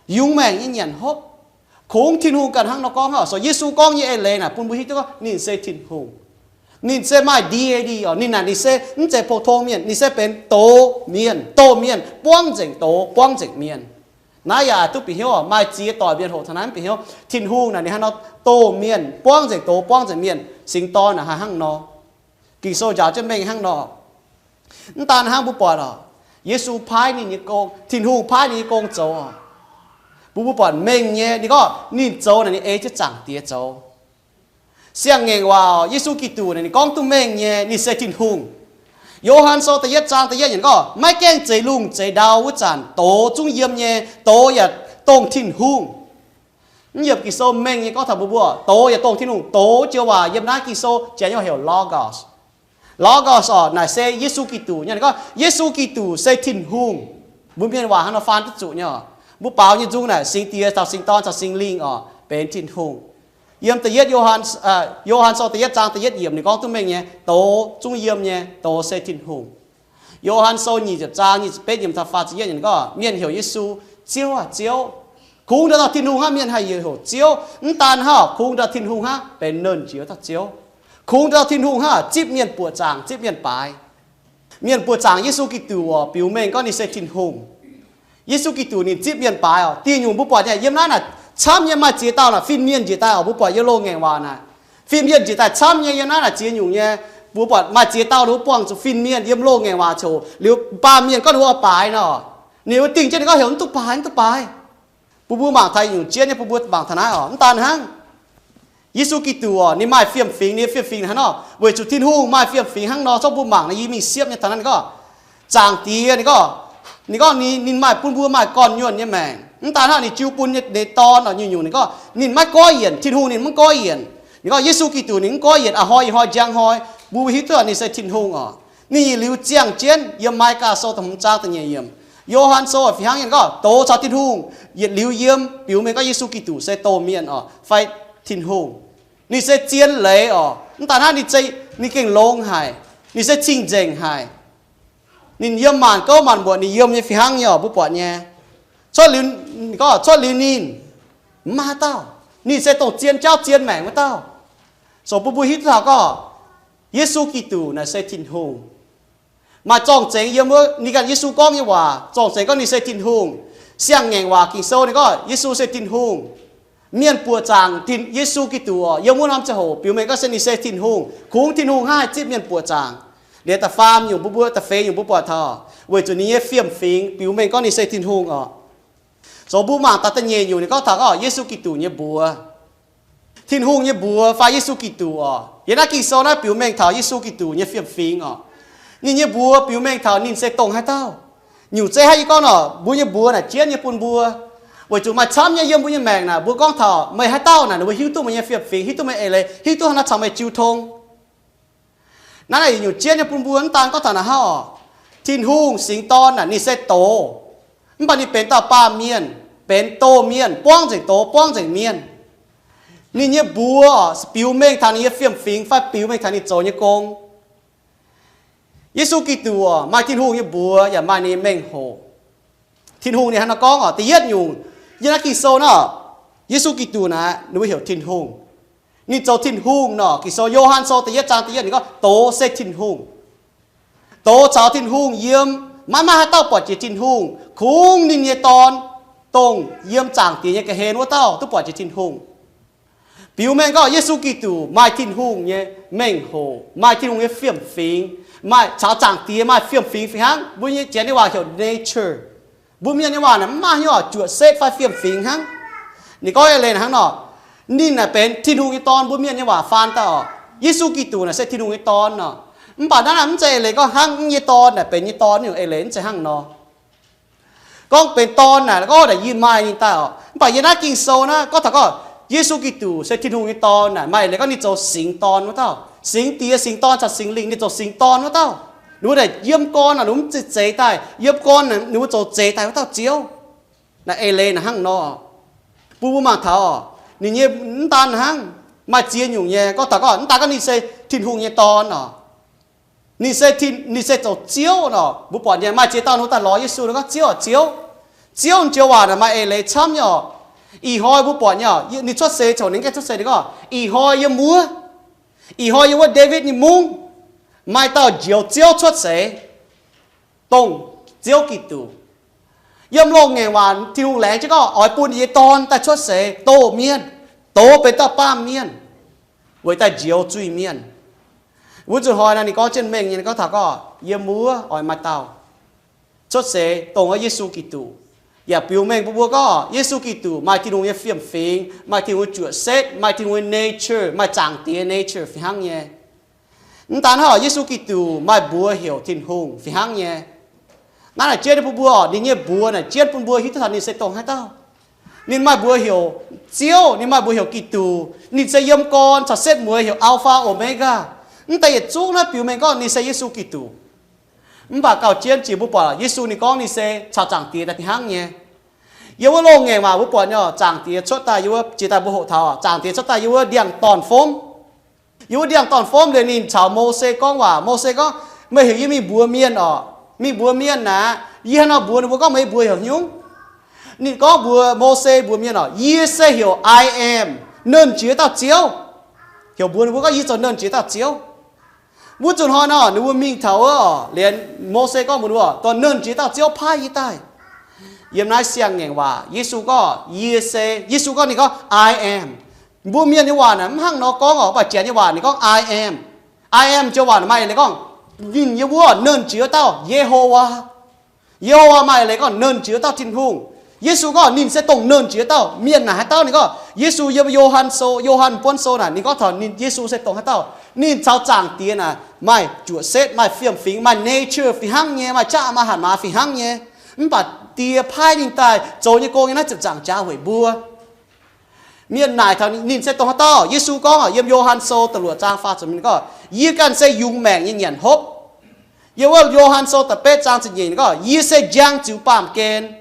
yungz maengc nyei nyanc hopv. Kungx Tin-Hungh ganh hnangv nor gorngv oc. So Yesu gorngv nyei eix leiz naaic bun mbuo hiuv duqv gorngv ninh se Tin-Hungh. Ninh se maaih deity oc. Ninh naaic ninh se mv zeiz pou-tong mienh, ninh se benx doz mienh, doz mienh, buangv nzengc doz, buangv nzengc mienh. Naaiv yaac duqv bieqc hnyouv oc. Maaih ziex doic mienh hoqc taux naaiv mv bieqc hnyouv, Tin-Hungh naaic ninh hnangv nor doz mienh, buangv nzengc doz, buangv nzengc mienh. Singx Dorn naaic haaix hnangv nor? Ging-Sou njaaux jienv mengh hnangv nor. Mv daan hnangv mbuo buatc oc, Yesu paaiv ninh nyei gong, Tin-Hungh paaiv ninh nyei gong zoux oc. Bun mbuo buatc mengh nyei, ninh gorngv ninh zoux naaic ninh ei jienv Zaangc Diex zoux. Siang-Ngaengc Waac oc, Yesu Giduc naaic ninh gorngv duqv mengh nyei, ninh se Tin-Hungh. Yo^han Sou da'yietv zaang da'yietv yiemc gorngv, maiv gaengh zeix lungh zeix ndau wuov zanc, doz zungv yiem nyei, doz yaac dongh Tin-Hungh. Mv yiemc Ging-Sou mengh nyei gorngv taux mbuo mbuo, doz yaac dongh Tin-Hungh. Doz joux waac yiem naaiv Ging-Sou janx nyei waac heuc logos. Logos oc, naaic se Yesu Giduc nyei. Ninh gorngv Yesu Giduc se Tin-Hungh. Mbuo mienh waac hnangv nor faan duqv zuqc nyei oc. Mbuo baaux nyei nzung naaic Singx Diex caux Singx Dorn caux Singx Lingh oc, benx Tin-Hungh. Yiem da'yietv Yo^han, Yo^han Sou da'yietv zaang da'yietv yiemc ninh gorngv duqv mengh nyei, doz zungv yiem nyei, doz se Tin-Hungh. Yo^han Sou nyic ziepc zaang nyic ziepc betv yiemc taux faah ziepc yietv yiemc gorngv, mienh heuc Yesu, Ziouv aah, Ziouv. Kungx ndau dauh Tin-Hungh hnangv mienh haih heuc Ziouv. Mv daan hnangv, kungx ndau Tin-Hungh hnangv benx Nernh Jiex wuov dauh Ziouv. Kungx ndau Tin-Hungh hnangv zipv mienh buoqc zaangc, zipv mienh baaix. Mienh buoqc zaangc Yesu Giduc oc, biux mengh gorngv ninh se Tin-Hungh. Yesu Giduc ninh zipv mienh baaix oc. Diuh nyungc mbuo buatc nyei, yiem naaiv naaic camv nyei maaih ziex dauh naaic fin-mienh njiec daaih oc. Mbuo buatc yiem loz-ngaengc waac naaic, fin-mienh njiec daaih camv nyei yiem naaiv naaic ziex nyungc nyei. Mbuo buatc maaih ziex dauh ninh mbuo buangh zuqc fin-mienh yiem loz-ngaengc waac coc liuz, baamh mienh gorngv ninh mbuo oix baaix nor, ninh mbuo dingh jienv ninh gorngv heuc mv duqv baaix, mv duqv baaix. Bun mbuo mangc taux nyungc jienv nyei, bun mbuo mangc taux naaiv oc. Mv daan hnangv, Yesu Giduc oc, ninh maaih fiem-fingx, ninh nyei fiem-fingx hnangv nor, weic zuqc Tin-Hungh maaih fiem-fingx hnangv nor, zorqv mbuo mangc naaiv yie mingh siepv nyei taux naaiv ninh gorngv, Zaangc Diex, ninh gorngv, ninh gorngv ninh, ninh maaih bun mbuo maaih gorn-nyuonh nyei maengc. Mv daan hnangv, ninh jiu bun nyei, ninh Dorn oc, nyungc-nyungc ninh gorngv ninh maiv goiv yienc. Tin-Hungh ninh mv goiv yienc. Ninh gorngv Yesu Giduc ninh mv goiv yienc, a'hnoi ih hnoi njang hnoi, mbuo hiuv duqv ninh se Tin-Hungh oc. Ninh yietc liuz ziangh jienv, yiem Mai^gaa Sou da'hmz zaang da'nyeic yiemc, Yo^han Sou fih hnangv nyei gorngv, doz caux Tin-Hungh yietc liuz yiem, biux mengh gorngv Yesu Giduc se doz mienh oc, fai Tin-Hungh. Ninh se zien leiz oc. Mv daan hnangv, ninh, ninh gengh longx haic. Ninh se cing-nzengc haic. Ninh yiem maanc gouv maanc mbuoqc, ninh yiem nyei fih hnangv nyei oc, mbuo buatc nyei. Cuotv liuz, gorngv cuotv liuz ninh, mv maaih haaix dauh. Ninh se dongh zien jauv zien maengc wuov dauh. So bun mbuo hiuv duqv taux gorngv Yesu Giduc naaic se Tin-Hungh. Maaih zorng-zengx yiem wuov, ninh ganh Yesu gorngv nyei waac, zorng-zengx gorngv ninh se Tin-Hungh. Siang-ngaengc waac Ging-Sou ninh gorngv Yesu se Tin-Hungh. Mienh buoqc zaangc Tin, Yesu Giduc oc, yiem wuov norm ziangh hoc biux mengh gorngv se ninh se Tin-Hungh. Kungx Tin-Hungh hnangv haih zipv mienh buoqc zaangc. Liuz da'faam nyungc mbuo, mbuo da'feix nyungc mbuo buatc taux, weic zuqc ninh nyei fiem-fingx biux mengh gorngv ninh se Tin-Hungh oc. So mbuo mangc da'nyeic nyungc ninh gorngv taux gorngv Yesu Giduc nyei mbuox. Tin-Hungh nyei mbuox fai Yesu Giduc oc, Yiem naaiv Ging-Sou naaiv biux mengh taux Yesu Giduc nyei fiem-fingx oc. Ninh nyei mbuox biux mengh taux ninh se dongh haaix dauh. Nyungc zeiv hnangv yie gorngv nor, mbuo nyei mbuox naaic jienv nyei bun mbuo, weic zuqc maaih camv nyei yiem mbuo nyei maengc naaic, mbuo gorngv taux meih haaix dauh naaic, ninh mbuo hiuv duqv meih nyei fiem-fingx, hiuv duqv meih eix leiz, hiuv duqv hnangv naaiv caux meih jiu tong. Naaiv naaic nyungc jienv nyei bun mbuo mv daan gorngv taux naaic hnangv oc. Tin-Hungh singx dorn naaic ninh se doz, mv baac ninh benx dauh baamh mienh, benx doz mienh, buangv nzengc doz, buangv nzengc mienh. Ninh nyei mbuox biux mengh taux ninh nyei fiem-fingx fai biux mengh taux ninh zoux nyei gong. Yesu Giduc maaih Tin-Hungh nyei mbuox yaac maaih ninh nyei mengh hoc. Tin-Hungh ninh hnangv naaiv gorngv oc, da'yietv nyungc, yiem naaiv Ging-Sou naaiv, Yesu Giduc naaic ninh mbuo heuc Tin-Hungh. Ninh zoux Tin-Hungh nor, Ging-Sou Yo^han Sou da'yietv zaang da'yietv ninh gorngv doz se Tin-Hungh. Doz caux Tin-Hungh yiem, maiv maaih haaix dauh buatc jiex Tin-Hungh, kungx ninh nyei Dorn, dongh yiem Zaangc Diex nyei ga'hlen wuov dauh duqv buatc jiex Tin-Hungh. Biux mengh gorngv Yesu Giduc maaih Tin-Hungh nyei mengh hoc, maaih Tin-Hungh nyei fiem-fingx, maaih caux Zaangc Diex maaih fiem-fingx fih hnangv. Mbuo nyei janx nyei waac heuc nature. Mbuo mienh nyei waac naaic mv maaih hnyouv oc, juoqc setv fai fiem-fingx hnangv. Ninh gorngv eix leiz hnangv nor, ninh naaic benx Tin-Hungh nyei Dorn, mbuo mienh nyei waac faan daaih oc, Yesu Giduc naaic se Tin-Hungh nyei Dorn nor. Mv baac naaiv naaic mv zeiz eix leiz gorngv hnangv nyei dorn naaic benx nyei dorn nyungc eix leiz, mv zeiz hnangv nor. Gorngv benx dorn naaic, gorngv naaic yie maaih ninh daaih oc. Mv baac yiem naaiv Ging-Sou naaiv gorngv taux gorngv Yesu Giduc se Tin-Hungh nyei Dorn naaic, maaih eix leiz gorngv ninh zoux singx dorn wuov dauh. Singx Diex, singx Dorn caux Singx Lingh ninh zoux singx dorn wuov dauh. Ninh mbuo naaic yiem gorn naaic ninh mbuo mv zeiz zeix daaih, yiem gorn ninh mbuo zoux zeix daaih wuov dauh Ziouv. Naaic eix leiz naaic hnangv nor. Bun mbuo mangc taux oc, ninh nyei mv daan hnangv, maaih ziex nyungc nyei. Gorngv taux gorngv mv daan gorngv ninh se Tin-Hungh nyei Dorn oc. Ninh se, ninh se zoux Ziouv nor. Mbuo buatc nyei maaih ziex dauh ninh daaih lorz Yesu, ninh gorngv, Ziouv, Ziouv. Ziouv joux waac naaic maaih eix leiz camv nyei oc. Ih hnoi mbuo buatc nyei oc, ninh cuotv seix, coc ninh gaengh cuotv seix, ninh gorngv, Ih hnoi yiem wuov, ih hnoi yiem wuov Ndaawitv nyei mungv, maaih dauh Njoux Ziouv cuotv seix, dongh Ziouv Giduc. Yiem loz-ngaengc waac Tin-Hungh laengz jienv gorngv oix bun ninh nyei Dorn daaih cuotv seix, doz mienh, doz benx dauh baamh mienh, weic daaih njoux zuiz-mienh. Wuov nzunc hnoi naaic ninh gorngv jienv mengh nyei, ninh gorngv taux gorngv yiem wuov oix maaih dauh cuotv seix dongh wuov Yesu Giduc. Yaac biux mengh bun mbuo gorngv Yesu Giduc maaih Tin-Hungh nyei fiem-fingx, maaih Tin-Hungh nyei juoqc setv, maaih Tin-Hungh nyei nature, maaih Zaangc Diex nature fih hnangv nyei. Mv daan hnangv, Yesu Giduc maaih mbuox heuc Tin-Hungh fih hnangv nyei. Naaiv naaic jienv bun mbuo oc, ninh nyei mbuox naaic jienv bun mbuo hiuv duqv taux ninh se dongh haaix dauh. Ninh maaih mbuox heuc Ziouv, ninh maaih mbuox heuc Giduc. Ninh se yiem gorn caux setv mueiz heuc Alpha Omega. Mv deix yietc zungv naaiv biux mengh gorngv ninh se Yesu Giduc. Mv baac gauh jienv jiex mbuo buatc Yesu ninh gorngv ninh se caux Zaangc Diex daaih fih hnangv nyei. Yiem wuov loz-ngaengc waac mbuo buatc nyei, Zaangc Diex cuotv daaih yiem wuov, jiex daaih mbuo hoqc taux, Zaangc Diex cuotv daaih yiem wuov ndiangx-dorn-fomv. Yiem wuov ndiangx-dorn-fomv liuz ninh caux Mose gorngv waac. Mose gorngv, meih heuc yie mingh mbuox mienh oc. Mingh mbuox mienh naaic, yie hnangv nor mbuox ninh mbuo gorngv meih mbuox heuc hnyungv. Ninh gorngv mbuox Mose mbuox mienh oc, yie se heuc I am, Nernh Jiex Dauh Ziouv. Heuc mbuox ninh mbuo gorngv yie zoux Nernh Jiex Dauh Ziouv. Wuov nzunc hnoi nor ninh mbuo mingh taux wuov oc, liuz Mose gorngv mbuox ninh mbuo, dorh Nernh Jiex Dauh Ziouv paaiv yie daaih. Yiem naaiv siang-ngaengc waac Yesu gorngv, yie se, Yesu gorngv, ninh gorngv I am. Mbuo mienh nyei waac naaic mv hnangv nor gorngv oc, mv baac janx nyei waac ninh gorngv I am. I am joux waac maaih eix leiz gorngv ninh yiem wuov Nernh Jiex Dauh, Yehowa. Yehowa maaih eix leiz gorngv Nernh Jiex Dauh Tin-Hungh. Yesu gorngv ninh se dongh Nernh Jiex Dauh. Mienh naaic haaix dauh? Ninh gorngv Yesu yiem Yo^han Sou, Yo^han buonv sou naaic ninh gorngv taux ninh, Yesu se dongh haaix dauh. Ninh caux Zaangc Diex naaic maaih juoqc setv, maaih fiem-fingx, maaih nature fih hnangv nyei, maaih qaqv maaih hatc maaz fih hnangv nyei. Mv baac Die paaiv ninh daaih zoux nyei gong yiem naaiv ziepc nzaangc jaax weic mbuo. Mienh naaic taux ninh se dongh haaix dauh. Yesu gorngv yiem Yo^han Sou da'luoqc zaang faah ziepc, ninh gorngv, yie ganh se yungz maengc nyei nyanc hopv. Yiem wuov Yo^han Sou da'betv zaang ziepc nyeic ninh gorngv, yie se njang ziux baamh gen.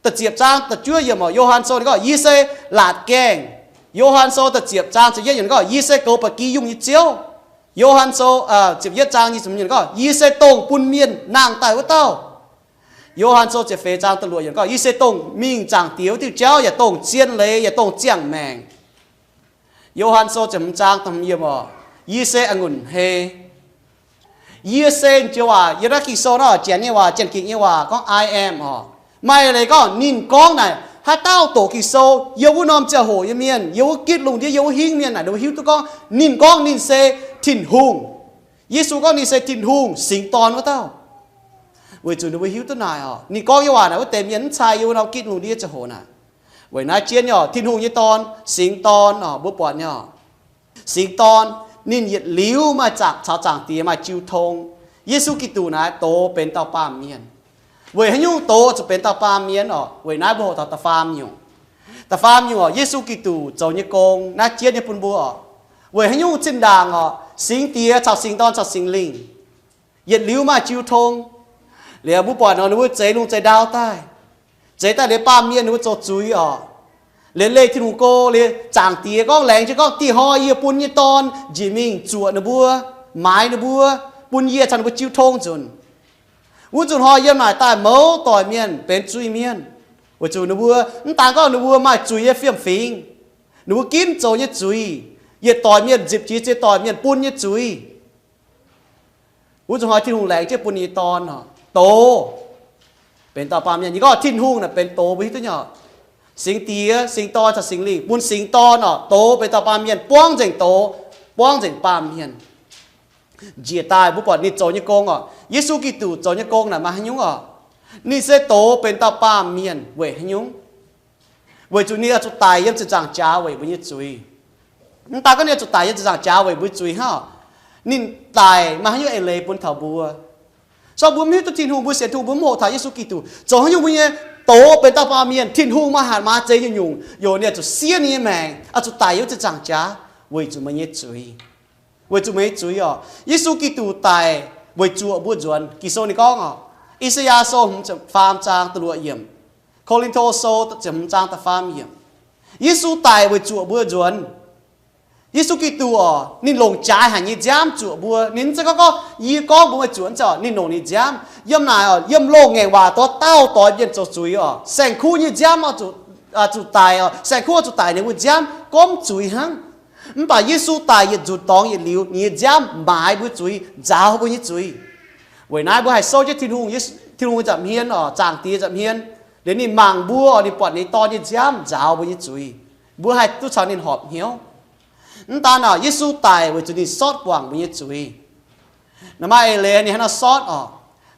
Da'ziepc zaang da'juov yiemc oc, Yo^han Sou ninh gorngv, yie se laatc gaengh. Yo^han Sou da'ziepc zaang ziepc yietv yiemc ninh gorngv, yie se goux ba'gi yungh nyei Ziouv. Yo^han Sou ziepc yietv zaang nyic ziepc yiemc ninh gorngv, yie se dongh bun mienh nangh daaih wuov dauh. Yo^han Sou ziepc feix zaang da'luoqc yiemc gorngv, yie se dongh mingh Zaangc Diex wuov diuh jauv, yaac dongh zien leiz, yaac dongh ziangh maengc. Yo^han Sou ziepc hmz zaang da'hmz yiemc oc, yie se a'ngunc hei. Yie se joux waac yiem naaiv Ging-Sou naaiv, Janx nyei waac, Janx-Ging nyei waac gorngv I am oc. Maaih leiz gorngv ninh gorngv naaic, haaix dauh doqc Ging-Sou, yiem wuov norm ziangh hoc nyei mienh, yiem wuov gitv lungh ndiev, yiem wuov hingv mienh naaic, ninh mbuo hiuv duqv gorngv ninh gorngv ninh se Tin-Hungh. Yesu gorngv ninh se Tin-Hungh singx dorn wuov dauh. Weic zuqc ninh mbuo hiuv duqv naaic oc, ninh gorngv nyei waac naaic wuov deix mienh mv cai yiem wuov norm gitv lungh ndiev ziangh hoc naaic. Weic naaiv jienv nyei oc, Tin-Hungh nyei Dorn, singx dorn oc, mbuo buatc nyei oc. Singx dorn, Ninh yietc liuz maaih zaangc caux Zaangc Diex maaih jiu tong. Yesu Giduc naaiv doz benx dauh baamh mienh. Weic haaix nyungc doz zuqc benx dauh baamh mienh orqc? Weic naaiv mbuo hoqc taux da'faam nyungc. Da'faam nyungc orqc, Yesu Giduc zoux nyei gong naaiv jienv nyei bun mbuo orqc. Weic haaix nyungc zinh ndaangc orqc, Singx Diex caux Singx Dorn caux Singx Lingh yietc liuz maaih jiu tong. Liuz mbuo buatc nor ninh mbuo zeix lungh zeix ndau daaih, zeix daaih liuz baamh mienh ninh mbuo zoux zuiz orqc. Liuz leih Tin-Hungh go, liuz Zaangc Diex gorngv, laengz jienv gorngv, Dih hnoi yie bun nyei Dorn njiec mingh zuoqc ninh mbuo, maaiz ninh mbuo, bun yie caux ninh mbuo jiu tong nzunc. Wuov nzunc hnoi yiem naaic daaih mouz doic mienh benx zuiz-mienh, weic zuqc ninh mbuo mv daan gorngv ninh mbuo maaih zuiz nyei fiem-fingx, ninh mbuo ginv zoux nyei zuiz, yietc doic mienh nzipc jiex ziex doic mienh bun nyei zuiz. Wuov nzunc hnoi Tin-Hungh laengz jienv bun ninh nyei Dorn orqc, doz benx dauh baamh mienh. Yie gorngv Tin-Hungh naaic benx doz, mbuo hiuv duqv nyei orqc? Singx Diex, Singx Dorn caux Singx Lingh. Bun Singx Dorn orqc, doz benx dauh baamh mienh, buangv nzengc doz, buangv nzengc baamh mienh. Njiec daaih mbuo buatc ninh zoux nyei gong orqc, Yesu Giduc zoux nyei gong naaic maaih haaix nyungc orqc? Ninh se doz benx dauh baamh mienh weic haaix nyungc? Weic zuqc ninh oix zuqc daic yiem ziepc nzaangc jaax weic mbuo nyei zuiz. Mv daan gorngv ninh oix zuqc daic yiem ziepc nzaangc jaax weic mbuo zuiz hnangv, ninh daic maaih haaix nyungc eix leiz bun taux mbuo? So mbuo mv hiuv duqv Tin-Hungh, mbuo sienx Tin-Hungh, mbuo mv hoqc taux Yesu Giduc zoux haaix nyungc mbuo nyei doz benx dauh baamh mienh. Tin-Hungh maaih hatc maaz zeix nyungc-nyungc, yaac ninh oix zuqc siev ninh nyei maengc, oix zuqc daic yiem ziepc nzaangc jaax weic zuqc meih nyei zuiz. Weic zuqc meih nyei zuiz orqc, Yesu Giduc daic weic zuoqc mbuo nzuonx. Ging-Sou ninh gorngv orqc, I^saa^yaa Sou hmz ziepc faam zaang da'luoqc yiemc, Ko^lin^to Sou ziepc hmz zaang da'faam yiemc, Yesu daic weic zuoqc mbuo nzuonx. Yesu Giduc orqc, ninh longc jaaix haic nyei nziaamv zuoqc mbuo. Ninh mv zeiz gorngv, gorngv yie gorngv mbuo meih zuoqc, mv zeiz orqc, ninh longc ninh nziaamv. Yiem naaic orqc, yiem loz-ngaengc waac doix dauh doix mienh zoux zuiz orqc, saeng-kuv nyei nziaamv oix zuqc, zuqc daic orqc, saeng-kuv oix zuqc daic ninh mbuo nziaamv gomv zuiz hnangv. Mv baac Yesu daic yietc nzunc dorngx yietc liuz, ninh nyei nziaamv maaiz mbuo zuiz, nzaaux mbuo nyei zuiz. Weic naaiv mbuo haih souv jienv Tin-Hungh, Yesu, Tin-Hungh nza'hmien orqc, Zaangc Diex nza'hmien, liuz ninh mangc mbuo orqc, ninh buatc ninh Dorn nyei nziaamv nzaaux mbuo nyei zuiz. Mbuo haih duqv caux ninh horpc hnyouv. Mv daan orqc, Yesu daic weic zuqc ninh sortv guangc mbuo nyei zuiz. Naaiv maaih eix leiz ninh hnangv nor sortv orqc.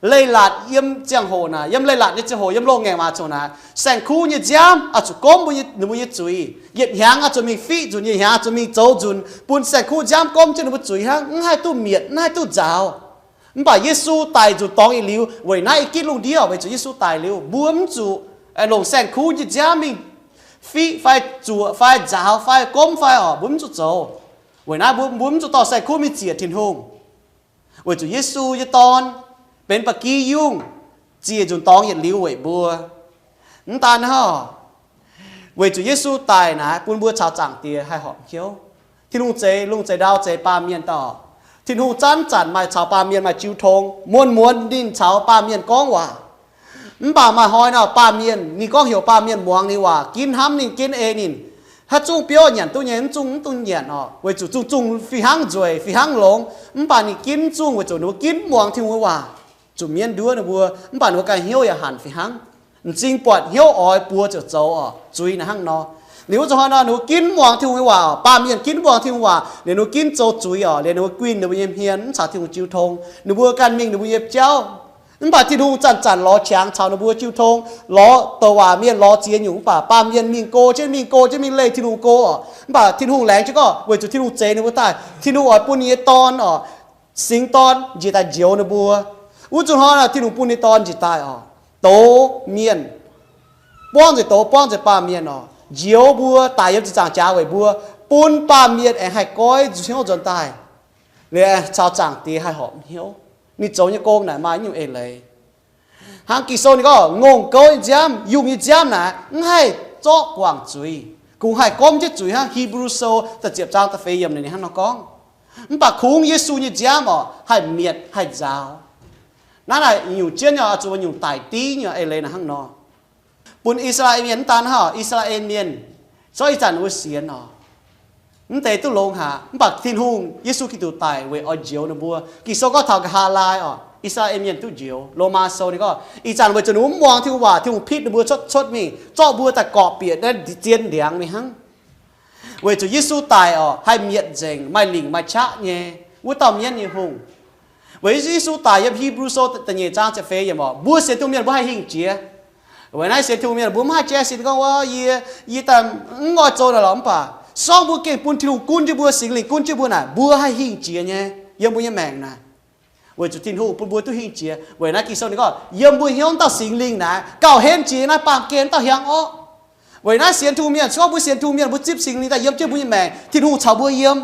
Leiz-latc yiem ziangh hoc naaic, yiem leiz-latc nyei ziangh hoc, yiem loz-ngaengc waac ziangh hoc naaic, saeng-kuv nyei nziaamv oix zuqc gomv mbuo nyei, ninh mbuo nyei zuiz. Yietc hnyangx oix zuqc mingh fiqv nzunc, yietc hnyangx oix zuqc mingh zoux nzunc, bun saeng-kuv nziaamv gomv jienv ninh mbuo zuiz hnangv, mv haih duqv mietc, mv haih duqv nzaaux. Mv baac Yesu daic nzunc dorngx yietc liuz, weic naaiv ih gitv lungh ndiev, weic zuqc Yesu daic liuz, mbuo mv zuqc longc saeng-kuv nyei nziaamv mingh fiqv fai zuoqc fai nzaaux fai gomv fai orqc, mbuo mv zuqc zoux. Weic naaiv mbuo, mbuo mv zuqc dorh saeng-kuv mingh ziec Tin-Hungh. Weic zuqc Yesu nyei Dorn benx ba'gi yungh, ziec nzunc dorngx yietc liuz weic mbuo. Mv daan hnangv, weic zuqc Yesu daic naaic bun mbuo caux Zaangc Diex haih horpc hnyouv. Tin-Hungh zeix lungh zeix ndau zeix baamh mienh dauh. Tin-Hungh zanc-zanc maaih caux baamh mienh maaih jiu tong, muonz-muonz ninh caux baamh mienh gorngv waac. Mv baac maaih hnoi nor, baamh mienh, ninh gorngv heuc baamh mienh muangx ninh waac, ginv hnamv ninh, ginv ei ninh. Haaix zungv biouv nyanc duqv nyei, mv zungv mv dungx nyanc orqc, weic zuqc zungh zungh fih hnangv nzueic, fih hnangv longx. Mv baac ninh ginv zungh weic zuqc ninh mbuo ginv muangx Tin-Hungh nyei waac. Zuqc mienv nduov ninh mbuo, mv baac ninh mbuo ganh hnyouv yaac hanc fih hnangv. M'zing buatc hnyouv oix buoz ziouc zoux orqc, zuiz naaic hnangv nor. Liuz wuov zanc hnoi nor, ninh mbuo ginv muangx Tin-Hungh nyei waac orqc, baamh mienh ginv muangx Tin-Hungh waac, liuz ninh mbuo ginv zoux zuiz orqc, liuz ninh mbuo guinh ninh mbuo nyei hmien, mv caux Tin-Hungh jiu tong, ninh mbuo ganh mingh ninh mbuo nyei jauv. Mv baac Tin-Hungh zanc-zanc lorz qangx caux ninh mbuo jiu tong, lorz douc waac mienh lorz ziex nyungc, mv baac baamh mienh mingh go jienv, mingh go jienv, mingh leih Tin-Hungh go orqc. Mv baac Tin-Hungh laengz jienv gorngv, weic zuqc Tin-Hungh zeix ninh mbuo daaih, Tin-Hungh oix bun ninh nyei Dorn orqc, Singx Dorn njiec daaih njoux ninh mbuo. Wuov zanc hnoi nor, Tin-Hungh bun ninh Dorn njiec daaih orqc, douz mienh, buangv nzengc douz, buangv nzengc baamh mienh orqc, njoux mbuo daic yiem ziepc nzaangc jaax weic mbuo, bun baamh mienh aengx haih goiv nzuonx hnyouv nzuonx daaih, liuz caux Zaangc Diex haih horpc hnyouv. Ninh zoux nyei gong naaic maaih nyungc eix leiz. Hnangv Ging-Sou ninh gorngv, ngongh gouv nyei nziaamv, yungh nyei nziaamv naaic mv haih zorqv guangc zuiz. Kungx haih gomv jienv zuiz hnangv. Hipv^lu Sou da'ziepc zaang da'feix yiemc ninh hnangv nor gorngv. Mv baac kungx Yesu nyei nziaamv orqc, haih mietc, haih nzaaux. Naaiv naaic nyungc jienv nyei oix zuqc nyungc daic div nyei eix leiz naaic hnangv nor. Bun I^saa^laa^en Mienh mv daan hnangv, I^saa^laa^en Mienh, zorqv ih zanc wuov sienx orqc, mv deix duqv longx haic. Mv baac Tin-Hungh, Yesu Giduc daic weic oix njoux ninh mbuo. Ging-Sou gorngv taux nqa'haav laai orqc, I^saa^laa^en Mienh duqv njoux. Lomaa Sou ninh gorngv, ih zanc weic zuqc ninh mbuo mv muangx Tin-Hungh waac, Tin-Hungh pitv ninh mbuo cuotv, cuotv mingh, zorqv mbuo daaih gorqv bieqc naaiv zien ndiangx mingh hnangv. Weic zuqc Yesu daic orqc, haih mietc nzengc maaih lingc maaih qaqv nyei wuov dauh mienv nyei hungh. Weic Yesu daic yiem Hipv^lu Sou da'nyeic zaang ziepc feix yiemc orqc, mbuo sienx Tin-Hungh mienh mbuo haih hingh jiex. Weic naaiv sienx Tin-Hungh mienh mbuo mv haih jaiv sin gorngv, wuov, yie, yie daaih mv oix zoux naaic lorqc, mv baac Se gorngv mbuo gengh bun Tin-Hungh gunv jienv mbuo, Singx Lingh gunv jienv mbuo naaic, mbuo haih hingh jiex nyei yiem mbuo nyei maengc naaic. Weic zuqc Tin-Hungh bun mbuo duqv hingh jiex. Weic naaiv Ging-Sou ninh gorngv, yiem mbuo hnyouv dauh Singx Lingh naaic gauh henv jiex naaiv baamh gen dauh hiaangx orqv. Weic naaiv sienx Tin-Hungh mienh, se gorngv mbuo sienx Tin-Hungh mienh, mbuo zipv Singx Lingh daaih yiem jienv mbuo nyei maengc, Tin-Hungh caux mbuo yiem.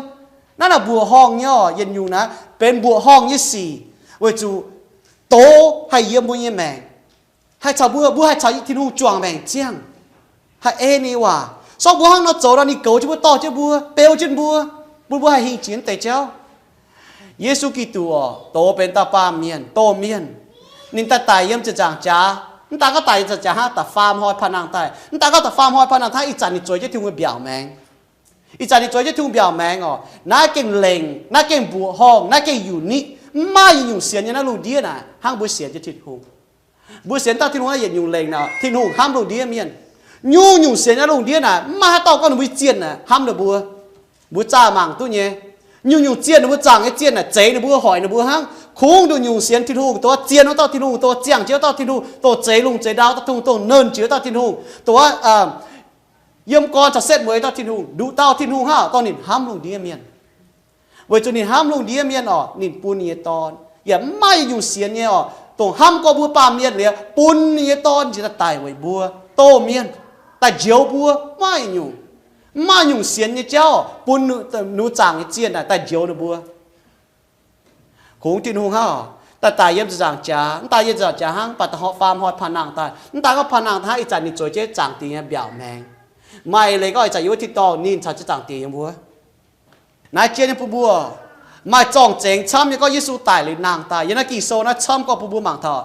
Naaiv naaic mbuoqc horngh nyei orqc, yietc nyungc naaiv benx mbuoqc horngh nyei sic, weic zuqc doz haih yiem mbuo nyei maengc, haih caux mbuo, mbuo haih caux Tin-Hungh juangc maengc ziangh, haih ei ninh waac. Se gorngv mbuo hnangv nor zoux nor, ninh goux jienv mbuo, dorh jienv mbuo, beu jienv mbuo, bun mbuo haih hingh jiex deix jauv. Yesu Giduc orqc, doz benx dauh baamh mienh, domh mienh. Ninh daaih daic yiem ziepc nzaangc jaax. Mv daan gorngv daic yiem ziepc nzaangc jaax hnangv, da'faam hnoi paan nangh daaih. Mv daan gorngv da'faam hnoi paan nangh hnangv, ih zanc ninh zueiz jienv Tin-Hungh nyei mbiaauc maengx. Ih zanc ninh zueiz jienv Tin-Hungh mbiaauc maengx orqc, naaiv gengh lengc, naaiv gengh unique. Mv maaih yietc nyungc sienx nyei naaiv lungh ndiev naaic hnangv mbuo sienx jienv Tin-Hungh. Mbuo sienx dauh Tin-Hungh naaiv yietc nyungc lengc naaic, Tin-Hungh hnamv lungh ndiev mienh. Nyungc-nyungc sienx nyei lungh ndiev naaic mv maaih haaix dauh gorngv ninh mbuo nyei zienh naaic hnamv ninh mbuo. Mbuo zaah mangc duqv nyei. Nyungc-nyungc zienh, ninh mbuo zaangc nyei zienh naaic zeix ninh mbuo, hoic ninh mbuo hnangv. Kungx nduqc nyungc sienx Tin-Hungh, dongh zien wuov dauh Tin-Hungh, dongh ziangh jienv wuov dauh Tin-Hungh, dongh zeix lungh zeix ndau dauh Tin-Hungh, dongh nernh jiex wuov dauh Tin-Hungh, dongh yiem gorn caux setv mueiz dauh Tin-Hungh, nduqc dauh Tin-Hungh hnangv, dongh ninh hnamv lungh ndiev mienh. Weic zuqc ninh hnamv lungh ndiev mienh orqc, ninh bun ninh nyei Dorn. Yaac mv maaih yietc nyungc sienx nyei orqc, dongh hnamv gorngv mbuo baamh mienh liuz, bun ninh nyei Dorn njiec daaih daic weic mbuo, domh mienh, daaih njoux mbuo. Mv maaih yietc nyungc, mv maaih nyungc sienx nyei jauv bun ninh mbuo zaangc nyei zienh naaic daaih njoux ninh mbuo. Kungx Tin-Hungh hnangv, daaih daic yiem ziepc nzaangc jaax. Mv daan yiem ziepc nzaangc jaax hnangv, mv baac da'faam hnoi paan nangh daaih. Mv daan gorngv paan nangh daaih hnangv, ih zanc ninh zueiz jienv Zaangc Diex nyei mbiaauc maengx. Maaih eix leiz gorngv ih zanc yiem wuov tin-dorngh ninh caux jienv Zaangc Diex yiem wuov. Naaiv jien nyei bun mbuo maaih zorng-zengx camv nyei gorngv Yesu daic liuz nangh daaih. Yiem naaiv Ging-Sou naaiv camv gorngv bun mbuo mangc taux,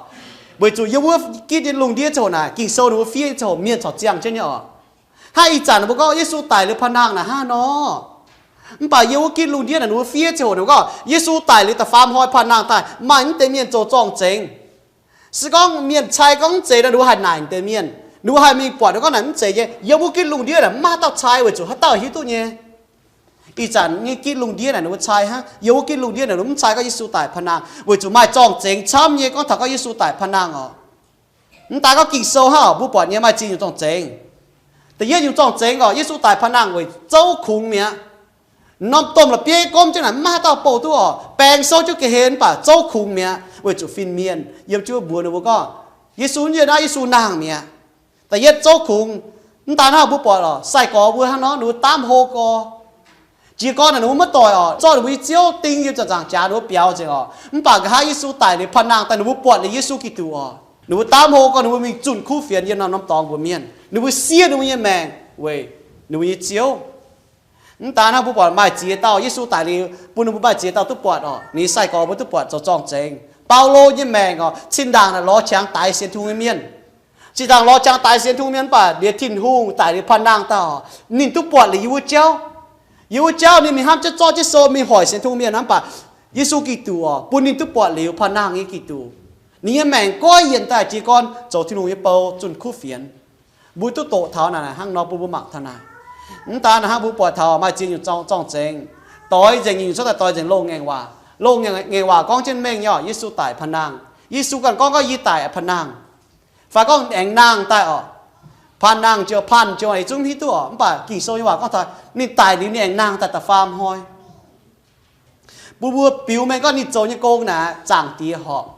weic zuqc yiem wuov gitv nyei lungh ndiev ziangh hoc naaic, Ging-Sou ninh mbuo fiev ziangh hoc mienh corc ziangh jienv nyei orqc. Hnangv ih zanc mbuo gorngv Yesu daic liuz paan nangh naaic hnangv nor. Mv baac yiem wuov gitv lungh ndiev naaic ninh mbuo fiev ziangh hoc ninh mbuo gorngv Yesu daic liuz da'faam hnoi paan nangh daaih, maaih mv deix mienh zoux zorng-zengx. Se gorngv mienh cai gorngv mv zeiz nor, ninh mbuo haih naaic mv deix mienh. Ninh mbuo haih mingh buatc ninh gorngv naaic mv zeiz nyei. Yiem wuov gitv lungh ndiev naaic mv maaih haaix dauh cai weic zuqc haaix dauh hiuv duqv nyei. Ih zanc nyei gitv lungh ndiev naaic ninh mbuo cai hnangv. Yiem wuov gitv lungh ndiev naaic ninh mv cai gorngv Yesu daic paan nangh weic zuqc maaih zorng-zengx camv nyei gorngv taux gorngv Yesu daic paan nangh orqc. Mv daan gorngv Ging-Sou hnangv orqc, mbuo buatc nyei maaih ziex nyungc zorng-zengx. Da'yietv nyungc zorng-zengx orqc, Yesu daic paan nangh weic zouv kungx mi'aqv. Norm domh la'bieiv gomv jienv naaic mv maaih haaix dauh bouh duqv orqc. Baeng souv jienv ga'hlen mv baac zouv kungx mi'aqv weic zuqc fin-mienh yiem jienv wuov mbuox ninh mbuo gorngv, Yesu nyei naaiv, Yesu nangh mi'aqv. Da'yietv zouv kungx. Mv daan hnangv mbuo buatc orqc, sai-gorx mbuo hnangv nor ninh mbuo daamv hlo gorx. Jiez gorn naaic ninh mbuo maiv doic orqc, zorqv ninh mbuo nyei Ziouv ding yiem ziepc nzaangc jaax ninh mbuo biaux nzengc orqc. Mv baac nqa'haav Yesu daic liuz paan nangh daaih ninh mbuo buatc liuz Yesu Giduc orqc, ninh mbuo daamv hlo gorx, ninh mbuo mingh zunh kuv fienx yiem norm dorngx mbuox mienh. Ninh mbuo siev ninh mbuo nyei maengc weic ninh mbuo nyei Ziouv. Mv daan hnangv mbuo buatc maaih ziex dauh Yesu daic liuz bun ninh mbuo maaih ziex dauh duqv buatc orqc, ninh nyei sai-gorx mbuo duqv buatc zoux zorng-zengx. Baulo nyei maengc orqc, zinh ndaangc naaic lorz qangx daix sienx Tin-Hungh nyei mienh. Zinh ndaangc lorz qangx daix sienx Tin-Hungh mienh mv baac liuz Tin-Hungh daic liuz paan nangh daaih orqc, ninh duqv buatc liuz yiem wuov jauv. Yiem wuov jauv ninh mingh hnamv jienv zorqv jienv sou mingh hoic sienx Tin-Hungh mienh hnangv, mv baac Yesu Giduc orqc, bun ninh duqv buatc liuz paan nangh nyei Giduc. Ninh nyei maengc goiv yienc daaih jiez gorn zoux Tin-Hungh nyei bou zunh kuv fienx. Mbuo duqv doqc taux naaic hnangv nor bun mbuo mangc taux naaic. Mv daan naaic hnangv mbuo buatc taux maaih ziex nyungc zorng-zengx. Doix nzengc nyungc cuotv daaih doix nzengc loz-ngaengc waac. Loz-ngaengc waac gorngv jienv mengh nyei orqc, Yesu daic paan nangh. Yesu ganh gorngv, gorngv yie daic paan nangh. Fai gorngv aengx nangh daaih orqc. Paan nangh jienv, paan jienv, yie zungv mv hiuv duqv orqc. Mv baac Ging-Sou nyei waac gorngv taux ninh daic liuz ninh aengx nangh daaih da'faam hnoi. Bun mbuo biux mengh gorngv ninh zoux nyei gong naaic Zaangc Diex horpc.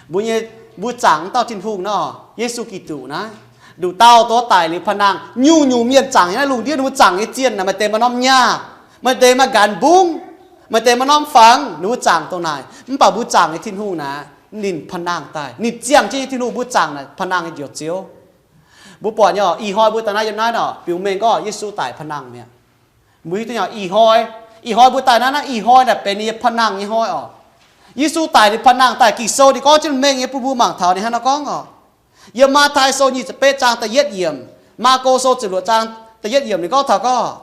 Mbuo nyei, mbuo zaangc wuov dauh Tin-Hungh nor, Yesu Giduc naaiv. Nduqc dauh dongh daic liuz paan nangh, nyungc-nyungc mienh zaangc nyei naaiv lungh ndiev ninh mbuo zaangc nyei zienh naaic, maaih deix maaih norm nyaah, maaih deix maaih nqanx mbungv, maaih deix maaih norm fangx, ninh mbuo zaangc dongh naaic. Mv baac mbuo zaangc nyei Tin-Hungh naaic, ninh paan nangh daaih. Ninh ziangh jienv nyei Tin-Hungh, mbuo zaangc naaic paan nangh nyei Njoux Ziouv. Mbuo buatc nyei orqc, ih hnoi mbuo daaih naaiv yiem naaiv nor, biux mengh gorngv Yesu daic paan nangh mi'aqv. Mbuo hiuv duqv nyei orqc, ih hnoi, ih hnoi mbuo daaih naaiv, naaiv ih hnoi naaic benx ninh nyei paan nangh nyei hnoi orqc. Yesu daic ninh paan nangh daaih, Ging-Sou ninh gorngv jienv mengh nyei bun mbuo mangc taux ninh hnangv nor gorngv orqc. Yiem Matv^taai Sou nyic ziepc betv zaang da'yietv yiemc, Maako Sou ziepc luoqc zaang da'yietv yiemc ninh gorngv taux gorngv,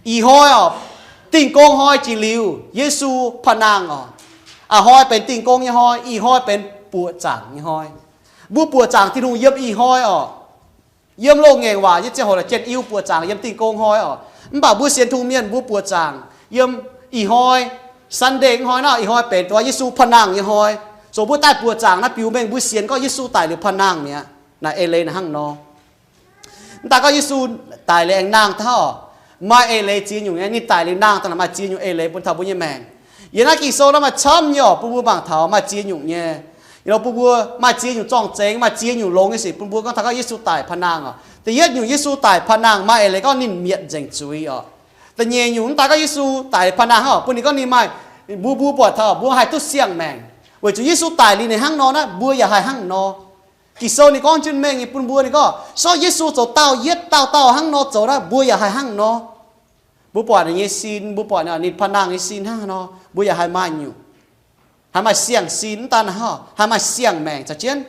ih hnoi orqc, Dingh Gong Hnoi jiex liuz, Yesu paan nangh orqc. A'hnoi benx Dingh Gong nyei hnoi, ih hnoi benx buoqc zaangc nyei hnoi. Mbuo buoqc zaangc Tin-Hungh yiem ih hnoi orqc. Yiem loz-ngaengc waac nyei ziangh hoc naaic Janx-Iu buoqc zaangc yiem Dingh Gong Hnoi orqc. Mv baac mbuo sienx Tin-Hungh mienh mbuo buoqc zaangc yiem ih hnoi, Sunday hnoi nor, ih hnoi benx dongh Yesu paan nangh nyei hnoi. Zoux mbuo daaih buoqc zaangc naaiv biux mengh mbuo sienx gorngv Yesu daic liuz paan nangh mi'aqv. Naaic eix leiz naaic hnangv nor. Mv daan gorngv Yesu daic liuz aengx nangh daaih orqc, maaih eix leiz ziex nyungc nyei. Ninh daic liuz nangh daaih naaic maaih ziex nyungc eix leiz bun taux mbuo nyei maengc. Yiem naaiv Ging-Sou naaiv maaih camv nyei oc, bun mbuo mangc taux maaih ziex nyungc nyei. Bun mbuo maaih ziex nyungc zorng-zengx, maaih ziex nyungc longx nyei sic bun mbuo gorngv taux gorngv Yesu daic paan-nangh oc. Da'yietv nyungc, Yesu daic paan-nangh maaih eix leiz gorngv ninh mietc nzengc zuiz oc. Da'nyeic nyungc, mv daaih gorngv Yesu daic paan-nangh oc, bun ninh gorngv ninh maaih, mbuo, mbuo buatc taux mbuo haih duqv siang-maengc. Weic zuqc Yesu daic liuz ninh hnangv nor naaiv, mbuo yaac haih hnangv nor. Ging-Sou ninh gorngv jienv mengh nyei bun mbuo, ninh gorngv, sortv Yesu zoux dauh yietv dauh dauh hnangv nor zoux naaiv, mbuo yaac haih hnangv nor. Mbuo buatc ninh nyei sin, mbuo buatc ninh paan-nangh nyei sin hnangv nor, mbuo yaac haih maaih nyungc, haih maaih siang-sin. Mv daan hnangv, haih maaih siang-maengc caux jienv.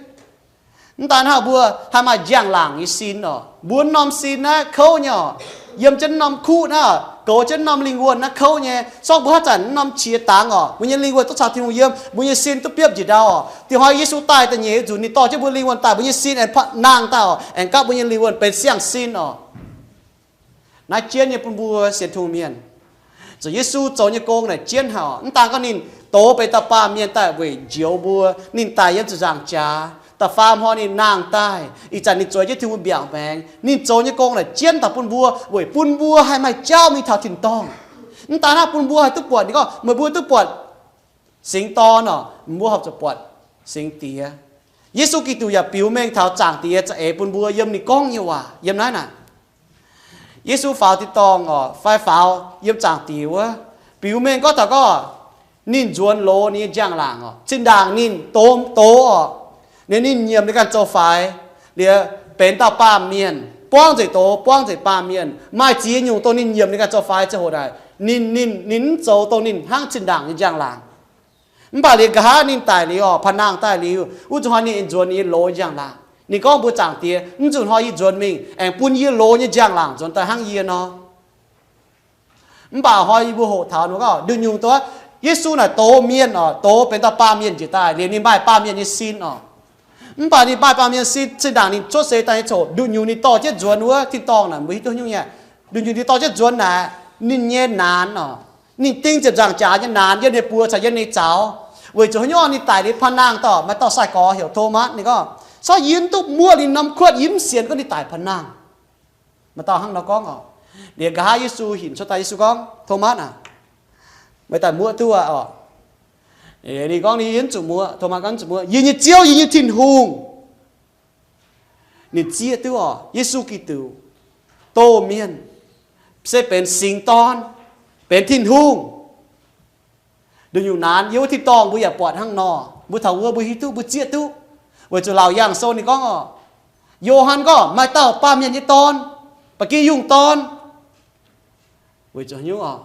Mv daan hnangv, mbuo haih maaih njang-laangc nyei sin oc. Mbuo norm sin naaiv kouv nyei oc. Yiem jienv norm kuv naaiv, goux jienv norm lingh wuonh naaiv kouv nyei. Sortv mbuo haaix zanc norm qiex dangx oc, mbuo nyei lingh wuonh duqv caux Tin-Hungh yiem, mbuo nyei sin duqv biopv njiec ndau oc. Dieh hnoi Yesu daaih da'nyeic nzunc ninh dorh jienv mbuo lingh wuonh daaih, mbuo nyei sin aengx paan-nangh daaih oc, aengx gapv mbuo nyei lingh wuonh benx siang-sin oc. Naaiv jienv nyei bun mbuo sienx Tin-Hungh mienh. Zuqc Yesu zoux nyei gong naaic jienv haic. Mv daan gorngv ninh dox benx dauh baamh mienh daaih weic njoux mbuo, ninh daic yiem ziepc nzaangc jaax, da'faam hnoi ninh nangh daaih, ih zanc ninh zueiz jienv Tin-Hungh mbiaauc maengx. Ninh zoux nyei gong naaic jienv daaih bun mbuo, weic bun mbuo haih maaih jauv mingh taux tin-dorngh. Mv daan hnangv, bun mbuo haih duqv buatc, ninh gorngv meih mbuo duqv buatc Singx Dorn oc, mbuo horpc zuqc buatc Singx Diex. Yesu Giduc yaac biux mengh taux Zaangc Diex za'eix bun mbuo yiem ninh gorngv nyei waac yiem naaiv naaic. Yesu faaux tin-dorngh oc, fai faaux yiem Zaangc Diex wuov, biux mengh gorngv taux gorngv ninh nzuonx loz ninh nyei njang-laangc oc, zinh ndaangc ninh doz, doz oc, ninh, ninh nyiemc ninh ganh zoux faix, liuz benx dauh baamh mienh, buangv nzengc doz, buangv nzengc baamh mienh, maaih ziex nyungc dongh ninh nyiemc ninh ganh zoux faix ziangh hoc naaic, ninh, ninh, ninh mv zoux dongh ninh hnangv zinh ndaangc nyei njang-laangc. Mv baac liuz nqa'haav ninh daic liuz oc, paan-nangh daaih liuz, wuov zuqc hnoi ninh nzuonx ninh nyei loz njang-laangc. Ninh gorngv mbuox Zaangc Diex, mv zuqc hnoi yie nzuonx mingh aengx bun yie loz nyei njang-laangc nzuonx daaih hnangv yie nor. Mv baac hnoi yie mbuo hoqc taux nduqc nyungc doz, Yesu naaic doz mienh oc, doz benx dauh baamh mienh njiec daaih, liuz ninh maaih baamh mienh nyei sin oc. Mv baac ninh maaih baamh mienh sin, zinh ndaangc ninh cuotv seix daaih nyei ziangh hoc, nduqc nyungc ninh dorh jienv nzuonx wuov tin-dorngh naaic, mbuo hiuv duqv nyungc nyei. Nduqc nyungc ninh dorh jienv nzuonx naaic, ninh nyei naanx oc, ninh ding ziepc nzaangc jaax nyei naanx yiem ninh nyei buoz caux yiem ninh nyei zaux. Weic zuqc haaix nyungc ninh daic liuz paan-nangh dorh, maaih dauh sai-gorx heuc Tomatv, ninh gorngv, sortv yie mv duqv muoqv ninh norm kuotv, yie mv sienx gorngv ninh daaih paan-nangh. Maaih dauh hnangv nor gorngv oc. Liuz nqa'haav Yesu hinc cuotv daaih, Yesu gorngv, Tomatv aac, meih daaih muoqv duqv aqv oc. Ninh gorngv, yie mv zuqc muoqv. Tomatv gorngv, mv zuqc muoqv. Yie nyei Ziouv, yie nyei Tin-Hungh. Ninh zieqv duqv oc, Yesu Giduc doh mienh, se benx Singx Dorn, benx Tin-Hungh. Nduqc nyungc naanx yiem wuov tin-dorngh mbuo yaac buatc hnangv nor. Mbuo taux wuov mbuo hiuv duqv, mbuo zieqv duqv. Weic zuqc Laauc Yaangh Sou ninh gorngv oc, Yo^han gorngv maaih dauh baamh mienh nyei dorn, ba'gi yungh dorn. Weic zuqc haaix nyungc oc?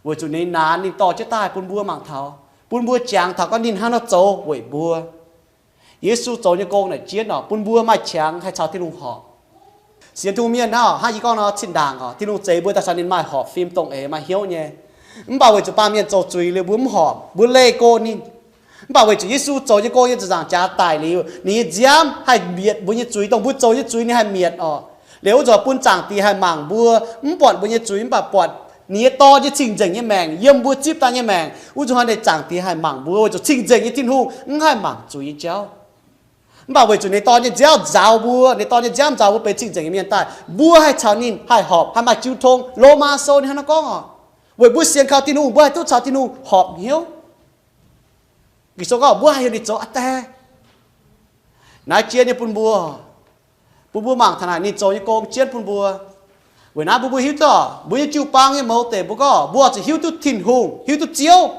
Weic zuqc ninh naanx ninh dorh jienv daaih bun mbuo mangc taux, bun mbuo jangx taux gorngv ninh hnangv nor zoux weic mbuo. Yesu zoux nyei gong naaic jienv oc, bun mbuo maaih qangx haih caux Tin-Hungh horpc. Sienx Tin-Hungh mienh naaiv oc, hnangv yie gorngv nor, zinh ndaangc oc, Tin-Hungh zeix mbuo daaih caux ninh maaih horpc fim dongh eix, maaih hnyouv nyei. Mv baac weic zuqc baamh mienh zoux zuiz liuz mbuo mv horpc, mbuo leih go ninh. Mv baac weic zuqc Yesu zoux nyei gong yiem ziepc nzaangc jaax daic liuz, ninh nyei nziaamv haih mietc mbuo nyei zuiz, dongh mbuo zoux nyei zuiz ninh haih mietc oc. Liuz wuov nzunc bun Zaangc Diex haih mangc mbuo, mv buatc mbuo nyei zuiz, mv baac buatc ninh nyei Dorn nyei cing-nzengc nyei maengc yiem mbuo zipv daaih nyei maengc. Wuov nzunc hnoi ninh Zaangc Diex haih mangc mbuo, weic zuqc cing-nzengc nyei Tin-Hungh mv haih mangc zuiz nyei jauv. Mv baac weic zuqc ninh Dorn nyei nziaamv nzaaux mbuo, ninh Dorn nyei nziaamv nzaaux mbuo benx cing-nzengc nyei mienh daaih, mbuo haih caux ninh haih horpc, haih maaih jiu tong. Lomaa Sou ninh hnangv naaiv gorngv oc, weic mbuo sienx kaux Tin-Hungh, mbuo haih duqv caux Tin-Hungh horpc hnyouv. Ging-Sou gorngv mbuo haih heuc ninh zoux aa die. Naaiv jienv nyei bun mbuo, bun mbuo mangc taux naaic ninh zoux nyei gong jienv bun mbuo. Weic naaiv bun mbuo hiuv duqv, mbuo nyei jiu-baang nyei mouz deic mbuo gorngv, mbuo zuqc hiuv duqv Tin-Hungh, hiuv duqv Ziouv.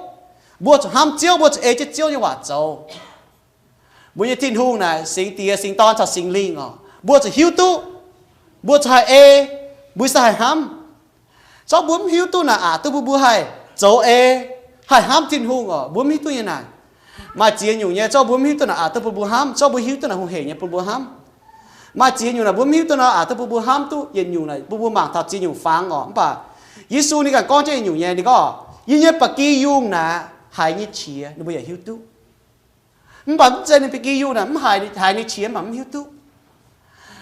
Mbuo zuqc hnamv Ziouv, mbuo zuqc ei jienv Ziouv nyei waac zoux. Mbuo nyei Tin-Hungh naaic Singx Diex, Singx Dorn caux Singx Lingh oc. Mbuo zuqc hiuv duqv, mbuo zuqc haih ei, mbuo se haih hnamv. Zorqv mbuo mv hiuv duqv naaic aqc duqv bun mbuo haih zoux ei, haih hnamv Tin-Hungh oc. Mbuo mv hiuv duqv nyei naaic. Maaih ziex nyungc nyei, zorqv mbuo mv hiuv duqv naaic aqc duqv bun mbuo hnamv, zorqv mbuo hiuv duqv naaic hungh heic nyei bun mbuo hnamv. Maaih ziex nyungc naaic mbuo mv hiuv duqv naaic aqc duqv bun mbuo hnamv duqv, yietc nyungc naaic bun mbuo mangc taux ziex nyungc fangx oc. Mv baac Yesu ninh ganh gorngv jienv yietc nyungc nyei, ninh gorngv, yie nyei ba'gi yungh naaic haiz nyei qiex ninh mbuo yaac hiuv duqv. Mv baac mv zeiz ninh ba'gi yungh naaic mv haiz, haiz ninh qiex mv baac mv hiuv duqv.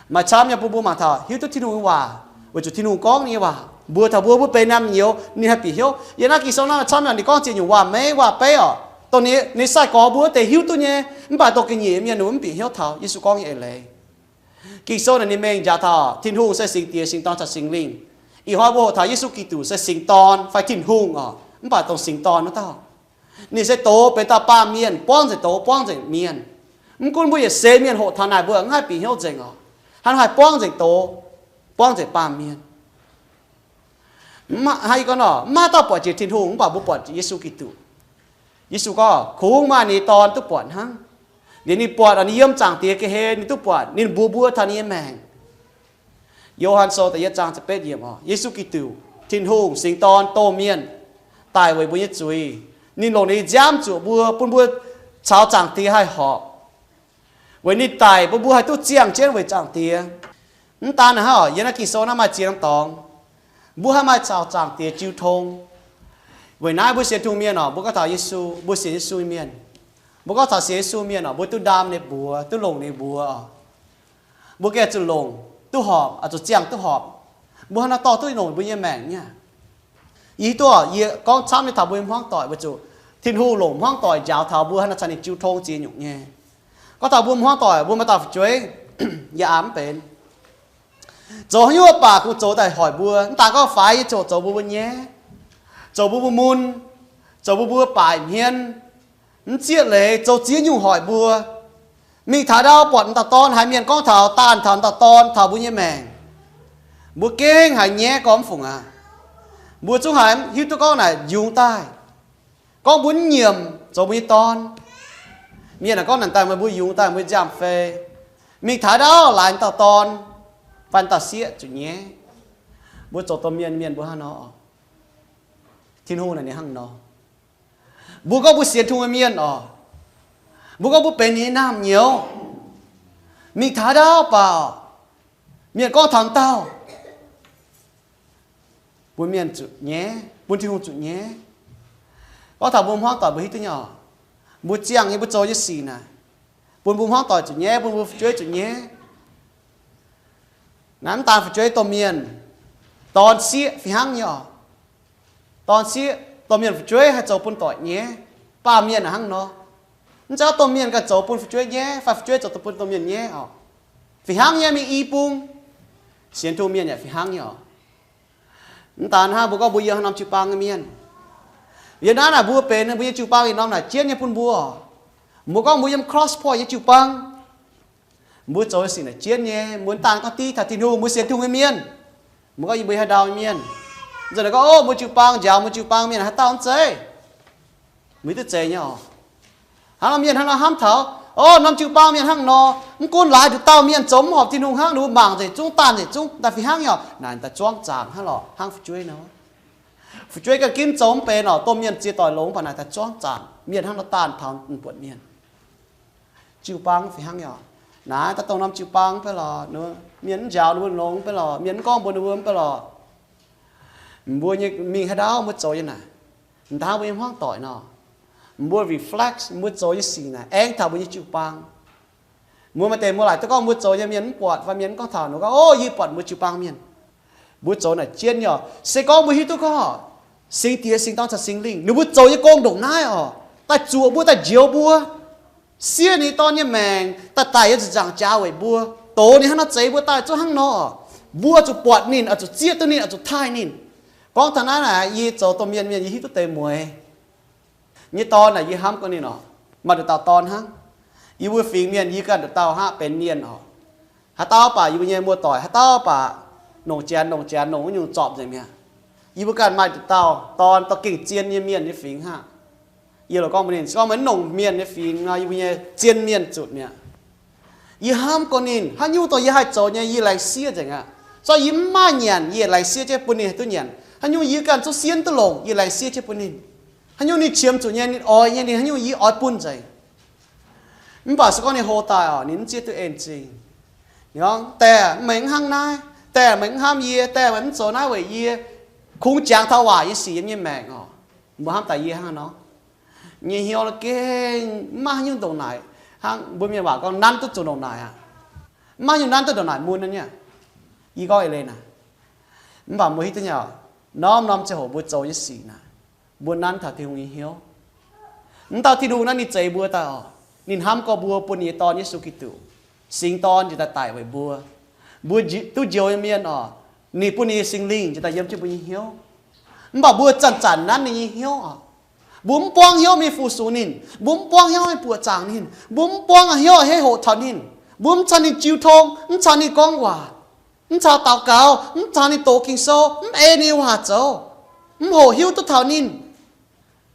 Maaih camv nyei bun mbuo mangc taux hiuv duqv Tin-Hungh nyei waac, weic zuqc Tin-Hungh gorngv ninh nyei waac. Mbuo taux mbuo, mbuo benx naamh nyouz ninh haih bieqc hnyouv. Yiem naaiv Ging-Sou naaiv camv nyei ninh gorngv ziex nyungc waac-meiv waac-beiv oc, dongh ninh, ninh sai-gorx mbuo wuov deix hiuv duqv nyei, mv baac dongh ga'nyiec mienh ninh mbuo mv bieqc hnyouv taux Yesu gorngv nyei eix leiz. Ging-Sou naaic ninh mengh njaaux taux Tin-Hungh se Singx Diex, Singx Dorn caux Singx Lingh. Ih hnoi mbuo hoqc taux Yesu Giduc se Singx Dorn fai Tin-Hungh oc, mv baac dongh Singx Dorn wuov dauh. Ninh se doz benx dauh baamh mienh, buangv nzengc doz, buangv nzengc mienh. Mv gunv mbuo yietc seix mienh hoqc taux naaic mbuo mv haih bieqc hnyouv nzengc oc. Hnangv haih buangv nzengc doz, buangv nzengc baamh mienh. Mv maaih, hnangv yie gorngv nor, mv maaih dauh buatc jiex Tin-Hungh, mv baac mbuo buatc Yesu Giduc. Yesu gorngv, kungx maaih ninh nyei Dorn duqv buatc hnangv. Liuz ninh buatc oc, ninh yiem Zaangc Diex ga'hlen, ninh duqv buatc, ninh mbuox mbuo taux ninh nyei maengc. Yo^han Sou da'yietv zaang ziepc betv yiemc oc, Yesu Giduc, Tin-Hungh, Singx Dorn, doh mienh, daic weic mbuo nyei zuiz. Ninh longc ninh nyei nziaamv zuoqc mbuo, bun mbuo caux Zaangc Diex haih horpc. Weic ninh daic bun mbuo haih duqv ziangh jienv weic Zaangc Diex. Mv daan naaic hnangv oc, yiem naaiv Ging-Sou naaiv maaih ziex norm dorngx, mbuo haih maaih caux Zaangc Diex jiu tong. Weic naaiv mbuo sienx Tin-Hungh mienh oc, mbuo gorngv taux Yesu, mbuo sienx Yesu nyei mienh. Mbuo gorngv taux sienx Yesu mienh oc, mbuo duqv ndaam ninh mbuox, duqv longc ninh mbuox oc. Mbuo gengh zuqc longc duqv horpc, oix zuqc ziangh duqv horpc. Mbuo hnangv nor dorh duqv longc mbuo nyei maengc nyei. Yie hiuv duqv, yie gorngv camv nyei taux mbuo hmuangv doic weic zuqc Tin-Hungh longc hmuangv doic njaaux taux mbuo hnangv nor caux ninh jiu tong ziex nyungc nyei. Gorngv taux mbuo hmuangv doic, mbuo maaih dauh fu'jueiv, yie aa mv benx. Zoux haaix nyungc mv baac kungx zoux daaih hoic mbuo, mv daan gorngv faix nyei ziangh hoc zoux mbuo mbuo nyaiv, zoux mbuo mbuo mun, zoux mbuo mbuo baaic hmien, mv zieqv leiz, zoux ziex nyungc hoic mbuo. Mingh taux ndau buatc m'dauh dorn, haiz mienh gorngv taux, daanh taux m'dauh dorn taux mbuo nyei maengc, mbuo gengh haiz nyaiv gormx fungc aqv. Mbuo zungv haiz hiuv duqv gorngv naaic yungz daaih, gorngv mbuo mv nyiemc zoux mbuo nyei dorn. Mienh aah, gorngv naaic daaih meih mbuo yungz daaih mbuo nziaamv-fei, mingh taux ndau laaix m'dauh dorn fai m'dauh sieqv zuqc nyaiv. Mbuo zoux domh mienh, mienh mbuo hnangv nor. Tin-Hungh naaic ninh hnangv nor. Mbuo gorngv mbuo sienx Tin-Hungh nyei mienh oc, mbuo gorngv mbuo benx ninh nyei naamh nyouz, mingh taux ndau baac mienh gorngv taux m'dauh, bun mienh zuqc nyaiv, bun Tin-Hungh zuqc nyaiv. Gorngv taux mbuo hmuangv doic mbuo hiuv duqv nyei oc, mbuo ziangh nyei, mbuo zoux nyei sic naaic, bun mbuo hmuangv doic zuqc nyaiv, bun mbuo fu'jueiv zuqc nyaiv. Naaiv mv daan fu'jueiv, domh mienh, dorn sieqv fih hnangv nyei oc. Dorn sieqv, domh mienh fu'jueiv haih zoux bun doic nyaiv. Baamh mienh hnangv nor. Mv zeiz domh mienh ganh zoux bun fu'jueiv nyaiv fai fu'jueiv zoux bun domh mienh nyaiv oc. Fih hnangv nyei, mingh i bung. Sienx Tin-Hungh mienh yaac fih hnangv nyei oc. Mv daan hnangv mbuo gorngv mbuo yiem haaix norm jiu-baang nyei mienh, yiem naaiv naaic mbuo benx mbuo nyei jiu-baang yietc norm naaic jienv nyei bun mbuo. Mbuo gorngv mbuo yiem Cross Point nyei jiu-baang, mbuo zoux nyei sic naaic jienv nyei. Mbuo mv daan gorngv div taux Tin-Hungh, mbuo sienx Tin-Hungh nyei mienh, mbuo gorngv yie mbuo haaix ndau mienh, mv zeiz gorngv, o, mbuo jiu-baang njaaux mbuo jiu-baang mienh haaix dauh, mv zeiz. Mbuo hiuv duqv zeiz nyei oc. Hnangv nor mienh hnangv nor hnamv taux, o, norm jiu-baang mienh hnangv nor, mv gunv laaix nduqc dauh mienh zoux mv horpc Tin-Hungh hnangv, ninh mbuo mangc nzengc zungv, daanh nzengc zungv, daaih fih hnangv nyei oc. Naaic daaih zuangv zaangc hnangv lorqc, hnangv fu'jueiv nor. Fu'jueiv ganh ginv zoux mv benx oc, domh mienh ziex doic longx, mv baac naaic daaih zuangv zaangc. Mienh hnangv nor daanh taux buonc mienh. Jiu-baang fih hnangv nyei oc. Naaic daaih dongh norm jiu-baang mv bei lorqc, mienh mv njaaux ninh mbuo longx mv bei lorqc, mienh mv gorngv mbuox ninh mbuo mv bei lorqc. Mbuo nyei mingh haaix ndau mbuo zoux nyei naaic, m'daaih mbuo nyei hmuangv doic nor, mbuo reflect mbuo zoux nyei sic naaic aengx taux mbuo nyei jiu-baang. Mbuo maaih deix mbuo laaic duqv gorngv mbuo zoux nyei mienh mv buatc fai mienh mv gorngv taux, ninh gorngv, o, yie buatc mbuo jiu-baang mienh. Mbuo zoux naaic jienv nyei oc. Se gorngv mbuo hiuv duqv gorngv Singx Diex, Singx Dorn caux Singx Lingh ninh mbuo zoux nyei gong ndongc naaiv oc, daaih zuoqc mbuo, daaih njoux mbuo, siev ninh nyei Dorn nyei maengc, daaih daic yiem ziepc nzaangc jaax weic mbuo, dox ninh hnangv nor, zeix mbuo daaih zungv hnangv nor. Mbuo zuqc buatc ninh, oix zuqc zieqv duqv ninh, oix zuqc taaih ninh. Gorngv taux naaiv naaic, yie zoux domh mienh mienh yie hiuv duqv deix mueiz. Nyei dorn naaic yie hnamv gorngv ninh oc, maaih nduqc dauh dorn hnangv. Yie mbuo fingx mienh yie ganh nduqc dauh hnangv benx mienh oc. Haaix dauh baac yie mbuo nyei muoz-doic, haaix dauh baac nongc janx nongc janx, nongc wuov nyungc zorpc nzengc mi'aqv. Yie mbuo ganh maaih nduqc dauh dorn, dorh gengh zien nyei mienh nyei fingx hnangv. Yie loc gorngv mbuox ninh, se gorngv meih mv nongc mienh nyei fingx nor, yie mbuo nyei zien mienh zutc mi'aqv. Yie hnamv gorngv ninh, haaix nyungc dongh yie haih zoux nyei, yie laengz siev nzengc aqv. Zorqv yie mv maaih nyanc, yie laengz siev jienv bun ninh haih duqv nyanc. Haaix nyungc yie ganh zuqc sienv duqv longc, yie laengz siev jienv bun ninh. Haaix nyungc ninh qiemx zuqc nyei, ninh oix nyei, ninh haaix nyungc yie oix bun nzengc. Mv baac se gorngv ninh hlo daaih oc, ninh mv zieqv duqv en zingh. Ninh gorngv, Diex, meih mv hnangv naaiv. Diex, meih mv hnamv yie. Diex, meih mv zoux naaiv weic yie. Kungx jangx taux waac nyei sic yiem nyei maengc oc. Mbuo hnamv daaih yie hnangv nor, nyei hnyouv gengh mv maaih haaix nyungc ndongc naaic. Hnangv mbuo mienh waac gorngv, nanv duqv zuqc ndongc naaic aqv. Mv maaih haaix nyungc nanv duqv ndongc naaic mun nyei. Yie gorngv eix leiz naaic. Mv baac mbuo hiuv duqv nyei, norm-norm ziangh hoc mbuo zoux nyei sic naaic, mbuo nanv taux Tin-Hungh nyei hnyouv. Mv dauh Tin-Hungh naaiv ninh zeix mbuo daaih oc. Ninh hnamv gorngv mbuo bun ninh nyei Dorn Yesu Giduc, Singx Dorn njiec daaih daic weic mbuo. Mbuo nji-, duqv njoux nyei mienh oc, Ninh bun ninh nyei Singx Lingh njiec daaih yiem jienv mbuo nyei hnyouv. Mv baac mbuo zanc-zanc nanv ninh nyei hnyouv oc. Mbuo mv buangv hnyouv mingh fu-sux ninh. Mbuo mv buangv hnyouv mingh buoqc zaangc ninh. Mbuo mv buangv hnyouv hei hoqc taux ninh. Mbuo mv caux ninh jiu tong, mv caux ninh gorngv waac, mv caux daux gaux, mv caux ninh doqc Ging-Sou, mv ei ninh nyei waac zoux, mv hoqc hiuv duqv taux ninh.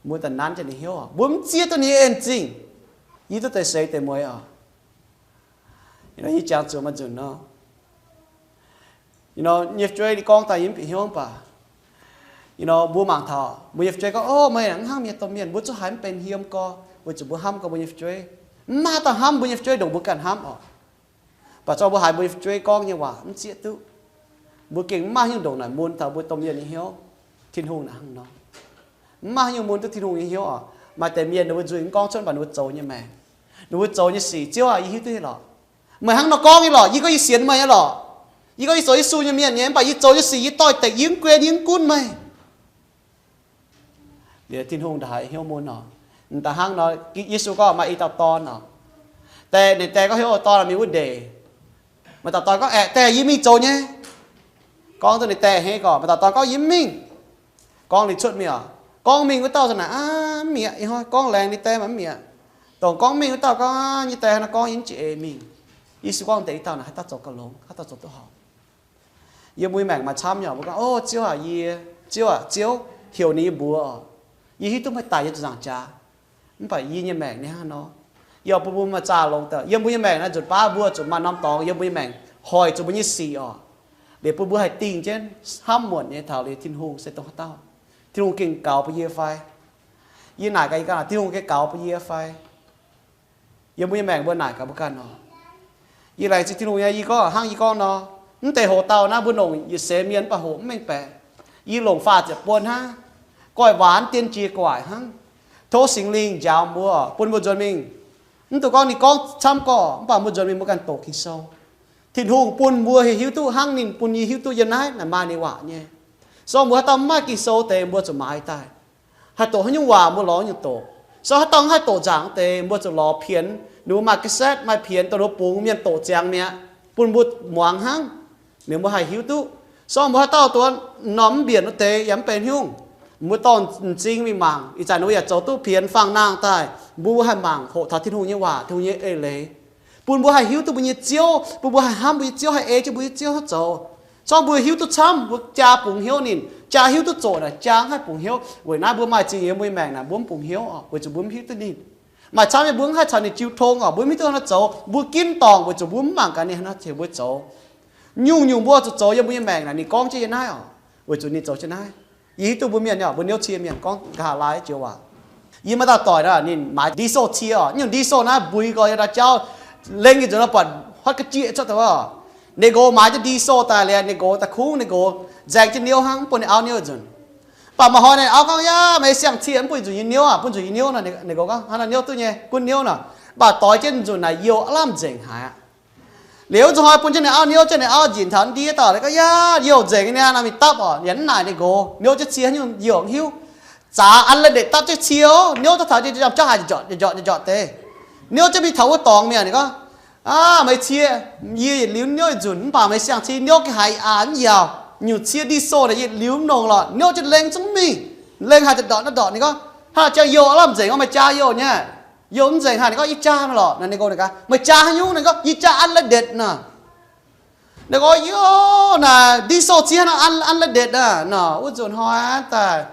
Mbuo daaih nanv jienv ninh hnyouv oc. Mbuo mv zieqv duqv ninh nyei en-zingh. Yie duqv deix seix deix mueiz oc. Yie jangx zuqc maaih nzunc nor, nyei fu'jueiv ninh gorngv daaih yie mv bieqc hnyouv mv baac, mbuo mangc taux mbuo nyei fu'jueiv gorngv, O, meih mv hnangv mienh domh mienh, mbuo zungv haiz mv benx hiem gorx, weic zuqc mbuo hnamv gorx mbuo nyei fu'jueiv. Mv maaih dauh hnamv mbuo nyei fu'jueiv ndongc mbuo ganh hnamv oc. Mv baac zorqv mbuo haiz mbuo nyei fu'jueiv gorngv nyei waac mv zieqv duqv, mbuo gengh mv maaih haaix nyungc ndongc naaic mun taux mbuo domh mienh nyei hnyouv. Tin-Hungh naaic hnangv nor, mv maaih haaix nyungc mun duqv Tin-Hungh nyei hnyouv oc. Maaih deix mienh ninh mbuo nzuih mv gorngv cuotv, mv baac ninh mbuo zoux nyei maengc, ninh mbuo zoux nyei sic, Ziouv aah, yie hiuv duqv nyei lorqc. Meih hnangv nor gorngv nyei lorqc. Yie gorngv yie sienx meih nyei lorqc. Yie gorngv yie zoux Yesu nyei mienh nyei, mv baac yie zoux nyei sic yie doix-dekc, yie mv guen, yie mv gunv meih. Liuz Tin-Hungh ndaaih haiz hnyouv mun oc. Da'hnangv nor, Yesu gorngv maaih i dauh dorn oc. Die, ninh die gorngv heuv dorn mingh wuov ndeic. Maaih dauh dorn gorngv, Aeqv, die, yie mingh zoux nyei. Gorngv duqv ninh die hei gorngv, maaih dauh dorn gorngv, Yie mv mingh. Gorngv liuz cuotv mingh oc. Gorngv mingh wuov dauh za'naaic aav mi'aqv. Ih hnoi gorngv laengz ninh die mv mi'aqv. Dongh gorngv mingh wuov dauh gorngv, Nyei die haaix nor gorngv, yie mv jiex eix mingh. Yesu gorngv deix i dauh naaic haaix dauh zoux gauh longx, haaix dauh zoux duqv horpc. Yiem mbuo nyei maengc maaih camv nyei oc, mbuo gorngv, O Ziouv aac, yie, Ziouv aac, Ziouv, heuc ninh yie mbuox oc. Yie hiuv duqv meih daic yie zuqc nzaangc jaax. Mv baac yie nyei maengc ninh hnangv nor, yie oix bun mbuo maaih zaah longx daaih. Yiem mbuo nyei maengc naaiv nzunc baav mbuo zuqc maaih norm dorngx yiem mbuo nyei maengc hoic zuqc mbuo nyei sic oc. Liuz bun mbuo haih dingh jienv hnamv muonc nyei taux liuz Tin-Hungh se dongh haaix dauh. Tin-Hungh gengh gaux bun yie fai? Yie naaic gaax yie ganh, Tin-Hungh gengh gaux bun yie fai? Yiem mbuo nyei maengc mbuo naaic gaax mbuo ganh oc. Yie laengz zingh Tin-Hungh nyei, yie gorngv hnangv yie gorngv nor, mv deix hoc dauh naaiv mbuo longc yietc seix mienh mv baac hoqc mv mengh baeqc. Yie longc faah ziepc buonc hnangv, goiv-waanx dien jiex gu'nguaaic hnangv. Tov Singx Lingh njaaux mbuo, bun mbuo nzuonx mingh. Mv dungx gorngv ninh gorngv camv gorqv, mv baac mbuo nzuonx mingh mbuo ganh doqc Ging-Sou. Tin-Hungh bun mbuo hiuv duqv hnangv ninh bun yie hiuv duqv yiem naaiv, naaic maaih ninh waac nyei. So mbuo haaix dauh mv maaih Ging-Sou deix mbuo zuqc maaiz daaih. Haih doqc haaix nyungc waac mbuo lorz nyungc doqc. So haaix dauh mv haih doqc nzaangc deix mbuo zuqc lorz pienx. Ninh mbuo maaih cassette, maaih pienx dongh ninh mbuo bungx mienh doqc ziangx mi'aqv, bun mbuo muangx hnangv, ninh mbuo haih hiuv duqv. So mbuo haaix dauh dongh norm mv mbienc wuov deix yaac mv benx haaix nyungc, mbuo dorh m'zing mingh mangc, ih zanc ninh mbuo yaac zoux duqv pienx fangx nangh daaih, mbuo haih mangc hoqc taux Tin-Hungh nyei waac, Tin-Hungh nyei eix leiz, bun mbuo haih hiuv duqv mbuo nyei Ziouv, bun mbuo haih hnamv mbuo nyei Ziouv, haih ei jienv mbuo nyei Ziouv hnangv zoux. Corc mbuo hiuv duqv camv, mbuo jaa bungx hnyouv ninh, jaa hiuv duqv zoqc naaic, jaa mv haih bungx hnyouv. Weic naaiv mbuo maaih zingh yiem mbuo nyei maengc naaic mbuo mv bungx hnyouv oc, weic zuqc mbuo mv hiuv duqv ninh. Maaih camv nyei mbuo mv haih caux ninh jiu tong oc, mbuo mv hiuv duqv haaix nor zoux, mbuo ginv dorngc weic zuqc mbuo mv mangc gaax ninh haaix nor tengx mbuo zoux. Nyungc-nyungc mbuo zuqc zoux yiem mbuo nyei maengc naaic, ninh gorngv jienv yiem naaiv oc, weic zuqc ninh zoux jienv naaiv. Yie hiuv duqv mbuo mienh oc, mbuo niouv cie mienh gorngv nqa'haav laai ziouc waac. Yie maaih dauh doic naaic, ninh maaiz ndiso cie oc, nyungc ndiso naaiv mbuix gorx yiem daaih jauv, lengh yietc nzunc nor buatc huotv ga'jieqv cuotv daaih wuov. Ninh nqox maaiz jienv ndiso daaih liuz, ninh nqox daaih kungx ninh nqox nzaeng jienv niouv hnangv, mv bun ninh auv niouv yietc nzunc. Mv baac maaih hnoi ninh auv gorngv, Yaac meih siang cie mv bun zuqc yie niouv aac, bun zuqc yie niouv nor. Ninh nqox gorngv, Hnangv naaiv niouv duqv nyei, gunv niouv nor. Mv baac doix jienv nzunc naaic youh aav lamh nzengc haic aqv. Liuz wuov zanc hnoi bun jienv ninh auv niouv, jienv ninh auv njiec taux ndiev dauh, ninh gorngv, Yaac youh nzengc nyei niaa, nor mingh dapv oc. Yaac mv naaic ninh nqox niouv jienv cie haaix nyungc youh haaix hiuv. Zaax unleaded dapv jienv cie oc, niouv daaih taux jiex jauv haaix njorqc njorqc njorqc deix. Niouv jienv mingh taux wuov dorngx mi'aqv. Ninh gorngv, Aav, meih cie, yie yietc liuz niouv yietc nzunc, mv baac meih siang cie niouv gengh haiz aax mv yaauc. Nyungc cie ndiso naaic yietc liuz mv longx lorqc, niouv jienv lengh zungv mingh. Lengh haaix njorqc ndortv naaiv ndortv. Ninh gorngv, Hnangv jangx youh aav lamh nzengc, meih jaa youh nyei. Youh mv nzengc haic. Ninh gorngv, Yie jaa nor lorqc. Ninh nqox, Meih jaa haaix nyungc? Ninh gorngv, Yie jaa unleaded nor. Ninh gorngv, Youh naaic ndiso cie hnangv nor, unleaded nor. Wuov nzunc hnoi daaih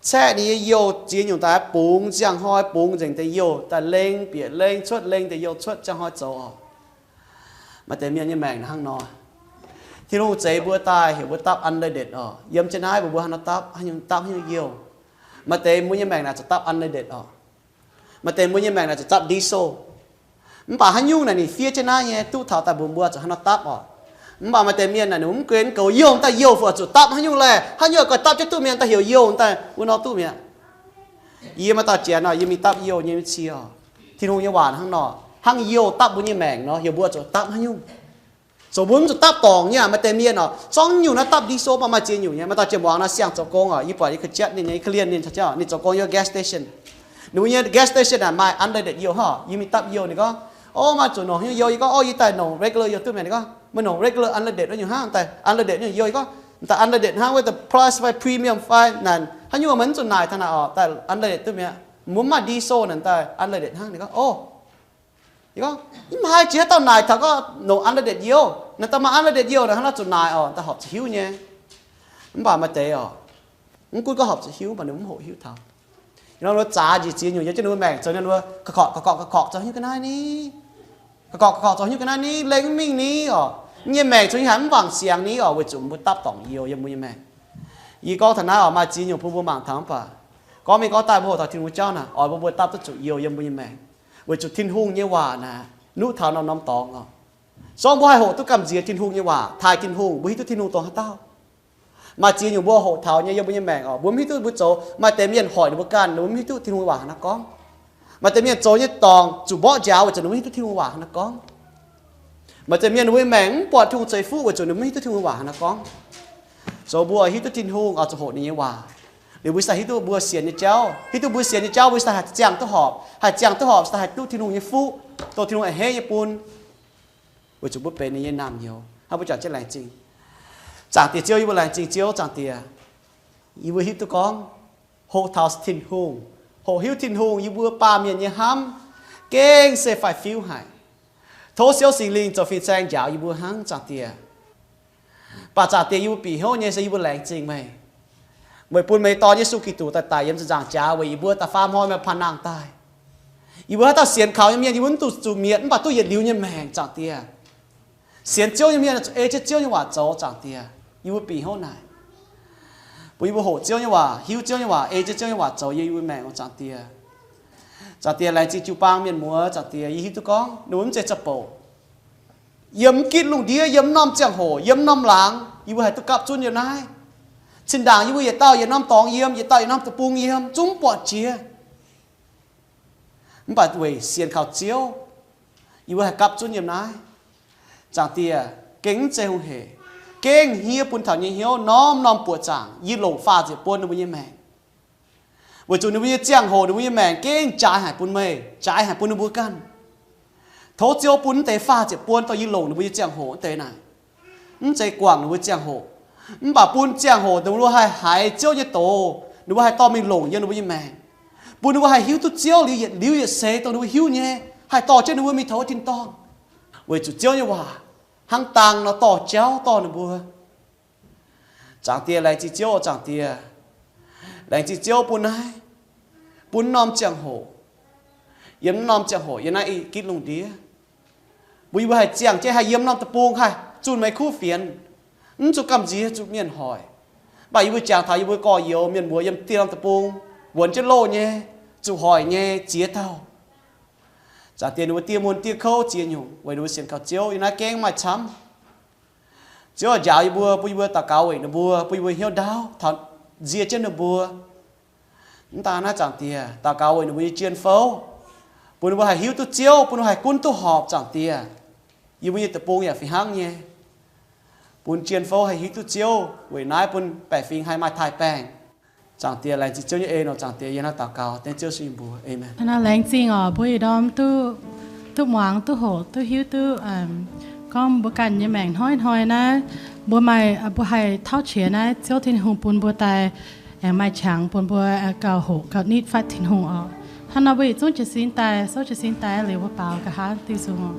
caeqv ninh nyei youh ziex nyungc daaih bungx, ziangh hnoi bungx nzengc deix youh daaih lengh bieqc lengh cuotv, lengh deix youh cuotv, ziangh hnoi zoux oc. Maaih deix mienh nyei maengc hnangv nor. Tin-Hungh zeix mbuo daaih heuc mbuo dapv unleaded oc. Yiem jienv naaiv mbuo, mbuo hnangv nor dapv, haaix nyungc dapv haaix nyungc youh. Maaih deix mbuo nyei maengc naaic zuqc dapv unleaded oc. Maaih deix mbuo nyei maengc naaic zuqc dapv ndiso. Mv baac haaix nyungc naaic ninh fiev jienv naaiv nyei duqv taux daaih mbuox mbuo zuqc haaix nor dapv oc. Mv baac maaih deix mienh naaic ninh mv gunv goux youh daaih, youh fu zuqc dapv haaix nyungc laeh, haaix nyungc oix gauh dapv jienv duqv mienh daaih heuc youh daaih wuov nor duqv mi'aqv. Yie maaih dauh janx nor, yie mingh dapv youh nyei mienh cie oc. Tin-Hungh nyei waac hnangv nor, hnangv youh dapv mbuo nyei maengc nor, heuc mbuo zuqc dapv haaix nyungc. Zoux mbuo mv zuqc dapv dorngc nyei aqv. Maaih deix mienh oc, zorngv nyungc naaiv dapv ndiso, mv baac maaih ziex nyungc nyei. Maaih dauh janx muangx naaiv siang zoux gong oc, yie buatc yie ga'jatv ninh nyei, yie ga'lienh ninh, ninh zoux gong yiem gas station. Ninh mbuo nyei gas station naaic maaih unleaded youh hnangv. Yie mingh dapv youh, ninh gorngv, O, meih zuqc nongc haaix nyungc youh? Yie gorngv, O, yie daaih nongc regular youh duqv mi'aqv. Ninh gorngv, Meih nongc regular, unleaded wuov nyungc hnangv, daaih unleaded nyungc youh. Yie gorngv, Daaih unlimited hnangv, wuov deix price fai premium fai naaic, haaix nyungc meih mv zuqc naaic taux naaic oc, daaih unlimited duqv mi'aqv. Mbuo mv maaih Diesel naaic, daaih unlimited hnangv. Ninh gorngv, o, ninh gorngv, mv haiz jiex haaix dauh naaic taux gorngv nongc unlimited youh. Naaic daaih maaih unlimited youh naaic, hnangv naaiv zuqc naaic oc, daaih horpc zuqc hiuv nyei. Mv baac maaih deix oc, mv gunv gorngv horpc zuqc hiuv, mv baac ninh mv hoqc hiuv taux. Ih hnoi ninh mbuo zaax njiec ziex nyungc yiem jienv ninh mbuo maengc zoux, ninh mbuo korv-korv korv-korv zoux haaix nyungc ga'naaiv ni, korv-korv korv-korv zoux haaix nyungc ga'naaiv ni, lengh mv mingh ni oc, nyei maengc zoux nyei haic mv wangc siangx ni oc, weic zuqc mbuo dapv dorngc youh yiem mbuo nyei maengc. Yie gorngv taux naaiv oc, maaih ziex nyungc bun mbuo mangc taux, mv baac gorngv mingh gorngv daaih mbuo hoqc taux Tin-Hungh jauv naaic, oix bun mbuo dapv duqv zuqc youh yiem mbuo nyei maengc, weic zuqc Tin-Hungh nyei waac naaic nuqv taux norm-norm dorngx oc. Zorngv mbuo haih hoqc duqv gamh nziex Tin-Hungh nyei waac, taaih Tin-Hungh, mbuo hiuv duqv Tin-Hungh dongh haaix dauh. Maaih ziex nyungc mbuo hoqc taux nyei yiem mbuo nyei maengc oc, mbuo mv hiuv duqv mbuo zoux. Maaih deix mienh hoic ninh mbuo ganh, ninh mbuo mv hiuv duqv Tin-Hungh nyei waac haaix nor gorngv. Maaih deix mienh zoux nyei dorngc zuqc mborqv njaaux weic zuqc ninh mv hiuv duqv Tin-Hungh waac haaix nor gorngv. Maaih deix mienh ninh mbuo nyei maengc mv buatc Tin-Hungh ceix fuqv weic zuqc ninh mv hiuv duqv Tin-Hungh waac haaix nor gorngv. Zoux mbuo hiuv duqv Tin-Hungh oix zuqc hoqc ninh nyei waac, liuz mbuo cingx daaih hiuv duqv mbuo sienx nyei jauv. Hiuv duqv mbuo sienx nyei jauv, mbuo cingx daaih haih ziangh duqv horpc. Haih ziangh duqv horpc cingx daaih haih duqv Tin-Hungh nyei fuqv, dongh Tin-Hungh a'hneiv nyei bun, weic zuqc mbuo benx ninh nyei naamh nyouz. Hnangv mbuo juangc jienv laengz zingh. Zaangc Diex Ziouv, yie mbuo laengz zingh Ziouv. Zaangc Diex, yie mbuo hiuv duqv gorngv hoqc taux Tin-Hungh, hoqc hiuv Tin-Hungh, yie mbuo baamh mienh nyei hnamv gengh se faix-fiuv haic. Tov Ziouv Singx Lingh zoux fin-saeng njaaux yie mbuo hnangv, Zaangc Diex. Mv baac Zaangc Diex, yie mbuo bieqc hnyouv nyei se yie mbuo laengz zingh meih. Meih bun meih Dorn, Yesu Giduc, daaih daic yiem ziepc nzaangc jaax weic yie mbuo daaih faam hnoi meih paan nangh daaih. Yie mbuo haaix dauh sienx kaux nyei mienh, yie mbuo mv duqv zuqc mietc, mv baac duqv yietc liuz nyei maengc, Zaangc Diex. Sienx Ziouv nyei mienh zuqc ei jienv Ziouv nyei waac zoux, Zaangc Diex. Yie mbuo bieqc hnyouv naaic, bun yie mbuo hoqc Ziouv nyei waac, hiuv Ziouv nyei waac, ei jienv Ziouv nyei waac zoux yiem yie mbuo maengc oc, Zaangc Diex. Zaangc Diex, laengz zingh jiu-baang mienh muoz, Zaangc Diex. Yie hiuv duqv gorngv ninh mbuo mv zeiz za'bouc. Yiem mv gitv lungh ndiev, yiem mv norm ziangh hoc, yiem mv norm laangz, yie mbuo haih duqv gapv zunv yiem naaiv. Zinh ndaangc yie mbuo yietc dauh yietc norm dorngx yiem, yietc dauh yietc norm deic-bung yiem, zungv mv buatc jiex. Mv baac weic sienx kaux Ziouv, yie mbuo haih gapv zunv yiem naaiv. Zaangc Diex, gengh mv zeiz hungh hec, gengh hniev bun taux nyei hnyouv norm-norm buoqc zaangc, yie longc faah nzieqc buon ninh mbuo nyei maengc. Weic zuqc ninh mbuo nyei ziangh hoc, ninh mbuo nyei maengc gengh jaaix haic bun meih, jaaix haic bun ninh mbuo ganh. Tov Ziouv bun mv deix faah nzieqc buon dorh yie longc ninh mbuo nyei ziangh hoc wuov deix naaic. Mv zeiz guangc ninh mbuo ziangh hoc, mv baac bun ziangh hoc ninh mbuo haih haiz Ziouv nyei doz, ninh mbuo haih dorh mingh longc yiem ninh mbuo nyei maengc. Bun ninh mbuo haih hiuv duqv Ziouv liuz yietc liuz yietc seix dongh ninh mbuo hiuv nyei, haih dorh jienv ninh mbuo mingh taux wuov tin-dorngh. Weic zuqc Ziouv nyei waac hnangv dang nor dorh jauv dorh ninh mbuo. Zaangc Diex, laengz zingh Ziouv oc, Zaangc Diex. Laengz zingh Ziouv bun naaiv, bun norm ziangh hoc, yiem norm ziangh hoc yiem naaiv ih gitv lungh ndiev, bun yie mbuo haih ziangh jienv haih yiem norm deic-bung haih zunh meih kuv fienx, mv zuqc gamh nziex zuqc mienh hoic. Mv baac yie mbuo jangx taux yie mbuo gorx-youz mienh muoz yiem dieh norm deic-bung, wuonx jienv loh nyei, zuqc hoic nyei, ziex dauh. Zaangc Diex, ninh mbuo dieh mun dieh kouv ziex nyungc weic ninh mbuo sienx kaux Ziouv yiem naaiv gengh maaih camv. Ziouv njaaux yie mbuo, bun yie mbuo daux gaux weic ninh mbuo, bun yie mbuo hnyouv ndaauv taux nzie jienv ninh mbuo. Mv daan naaiv, Zaangc Diex, daux gaux weic ninh mbuo nyei jien-fouv, bun ninh mbuo haih hiuv duqv Ziouv, bun ninh mbuo haih gunv duqv horpc, Zaangc Diex. Yie mbuo nyei deic-bung yaac fih hnangv nyei, bun jien-fouv haih hiuv duqv Ziouv, weic naaiv bun baeqc fingx haih maaih taaih baengh. Zaangc Diex, laengz zingh Ziouv nyei en oc, Zaangc Diex. Yie naaiv daux gaux dengv Ziouv sun nyei mbuox. Aamen. Hnangv naaiv laengz zingh oc, mbuo ih ndorm duqv, duqv muangx, duqv hoqc, duqv hiuv duqv, gorngv mbuo ganh nyei maengc hnoi-hnoi naaiv, mbuo maaih, mbuo haih tauv qiex naaiv Ziouv Tin-Hungh bun mbuo daaih aengx maaih qangx bun mbuo gauh hoqc gauh nitv fatv Tin-Hungh oc. Hnangv nor mbuo yietc zungv jiez sin daaih, souv jiez sin daaih liuz mbuo baaux nqa'haav diuh nzung oc.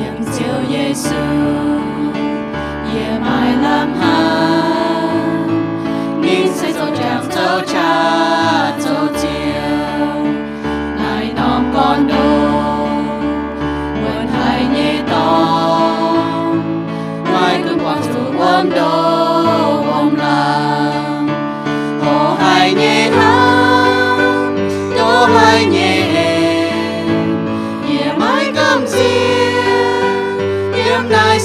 Yiem Ziouv Yesu, yie maaih lamh hnamv, ninh se zoux jangx zoux qaqv zoux ziouv naaiv norm gorn-ndoqv, wuonx haic nyei dorngx, maaih gunv buangh zuqc wuom ndoqv wuom laangz. Hoz haic nyei hnamv, ndoqv haic nyei en, yie maiv gamh nziex yiem naaiv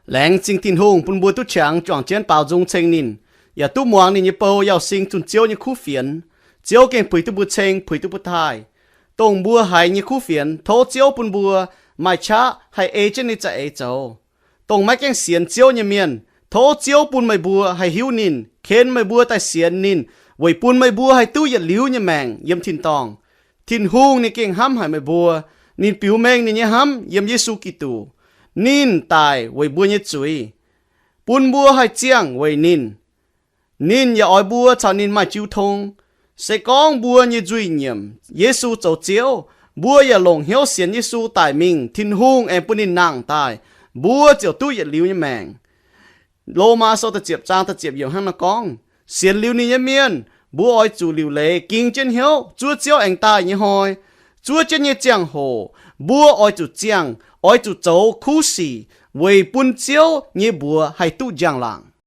Laengz zingh Tin-Hungh bun mbuo duqv qangx juangc jienv baaux nzung ceng ninh, yaac duqv muangx ninh nyei bou Yauz Sing zunh Ziouv nyei kuv fienx. Ziouv gengh puix duqv mbuo ceng, puix duqv mbuo taaih. Dongh mbuo haiz nyei kuv fienx, tov Ziouv bun mbuo maaih qaqv haih ei jienv ninh za'eix zoux. Dongh maiv gaengh sienx Ziouv nyei mienh, tov Ziouv bun meih mbuo haih hiuv ninh, ken meih mbuo daaih sienx ninh, weic bun meih mbuo haih duqv yietc liuz nyei maengc yiem tin-dorngh. Tin-Hungh ninh gengh hnamv haic meih mbuo. Ninh biux mengh ninh nyei hnamv yiem Yesu Giduc. Ninh daic weic mbuo nyei zuiz, bun mbuo haih ziangh weic ninh. Ninh yaac oix mbuo caux ninh maaih jiu tong. Se gorngv mbuo nyei nzuih nyiemc Yesu zoux Ziouv, mbuo yaac longc hnyouv sienx Yesu daic mingh, Tin-Hungh aengx bun ninh nangh daaih, mbuo ziouc duqv yietc liuz nyei maengc. Lomaa Sou da'ziepc zaang da'ziepc yiemc hnangv naaiv gorngv, sienx liuz ninh nyei mienh, mbuo oix zuqc liuc leiz ging jienv hnyouv zuov Ziouv aengx daaih nyei hnoi. Zuov jienv nyei ziangh hoc, mbuo oix zuqc ziangh, oix zuqc zoux kuv sic weic bun Ziouv nyei mbuox haih duqv njang-laangc.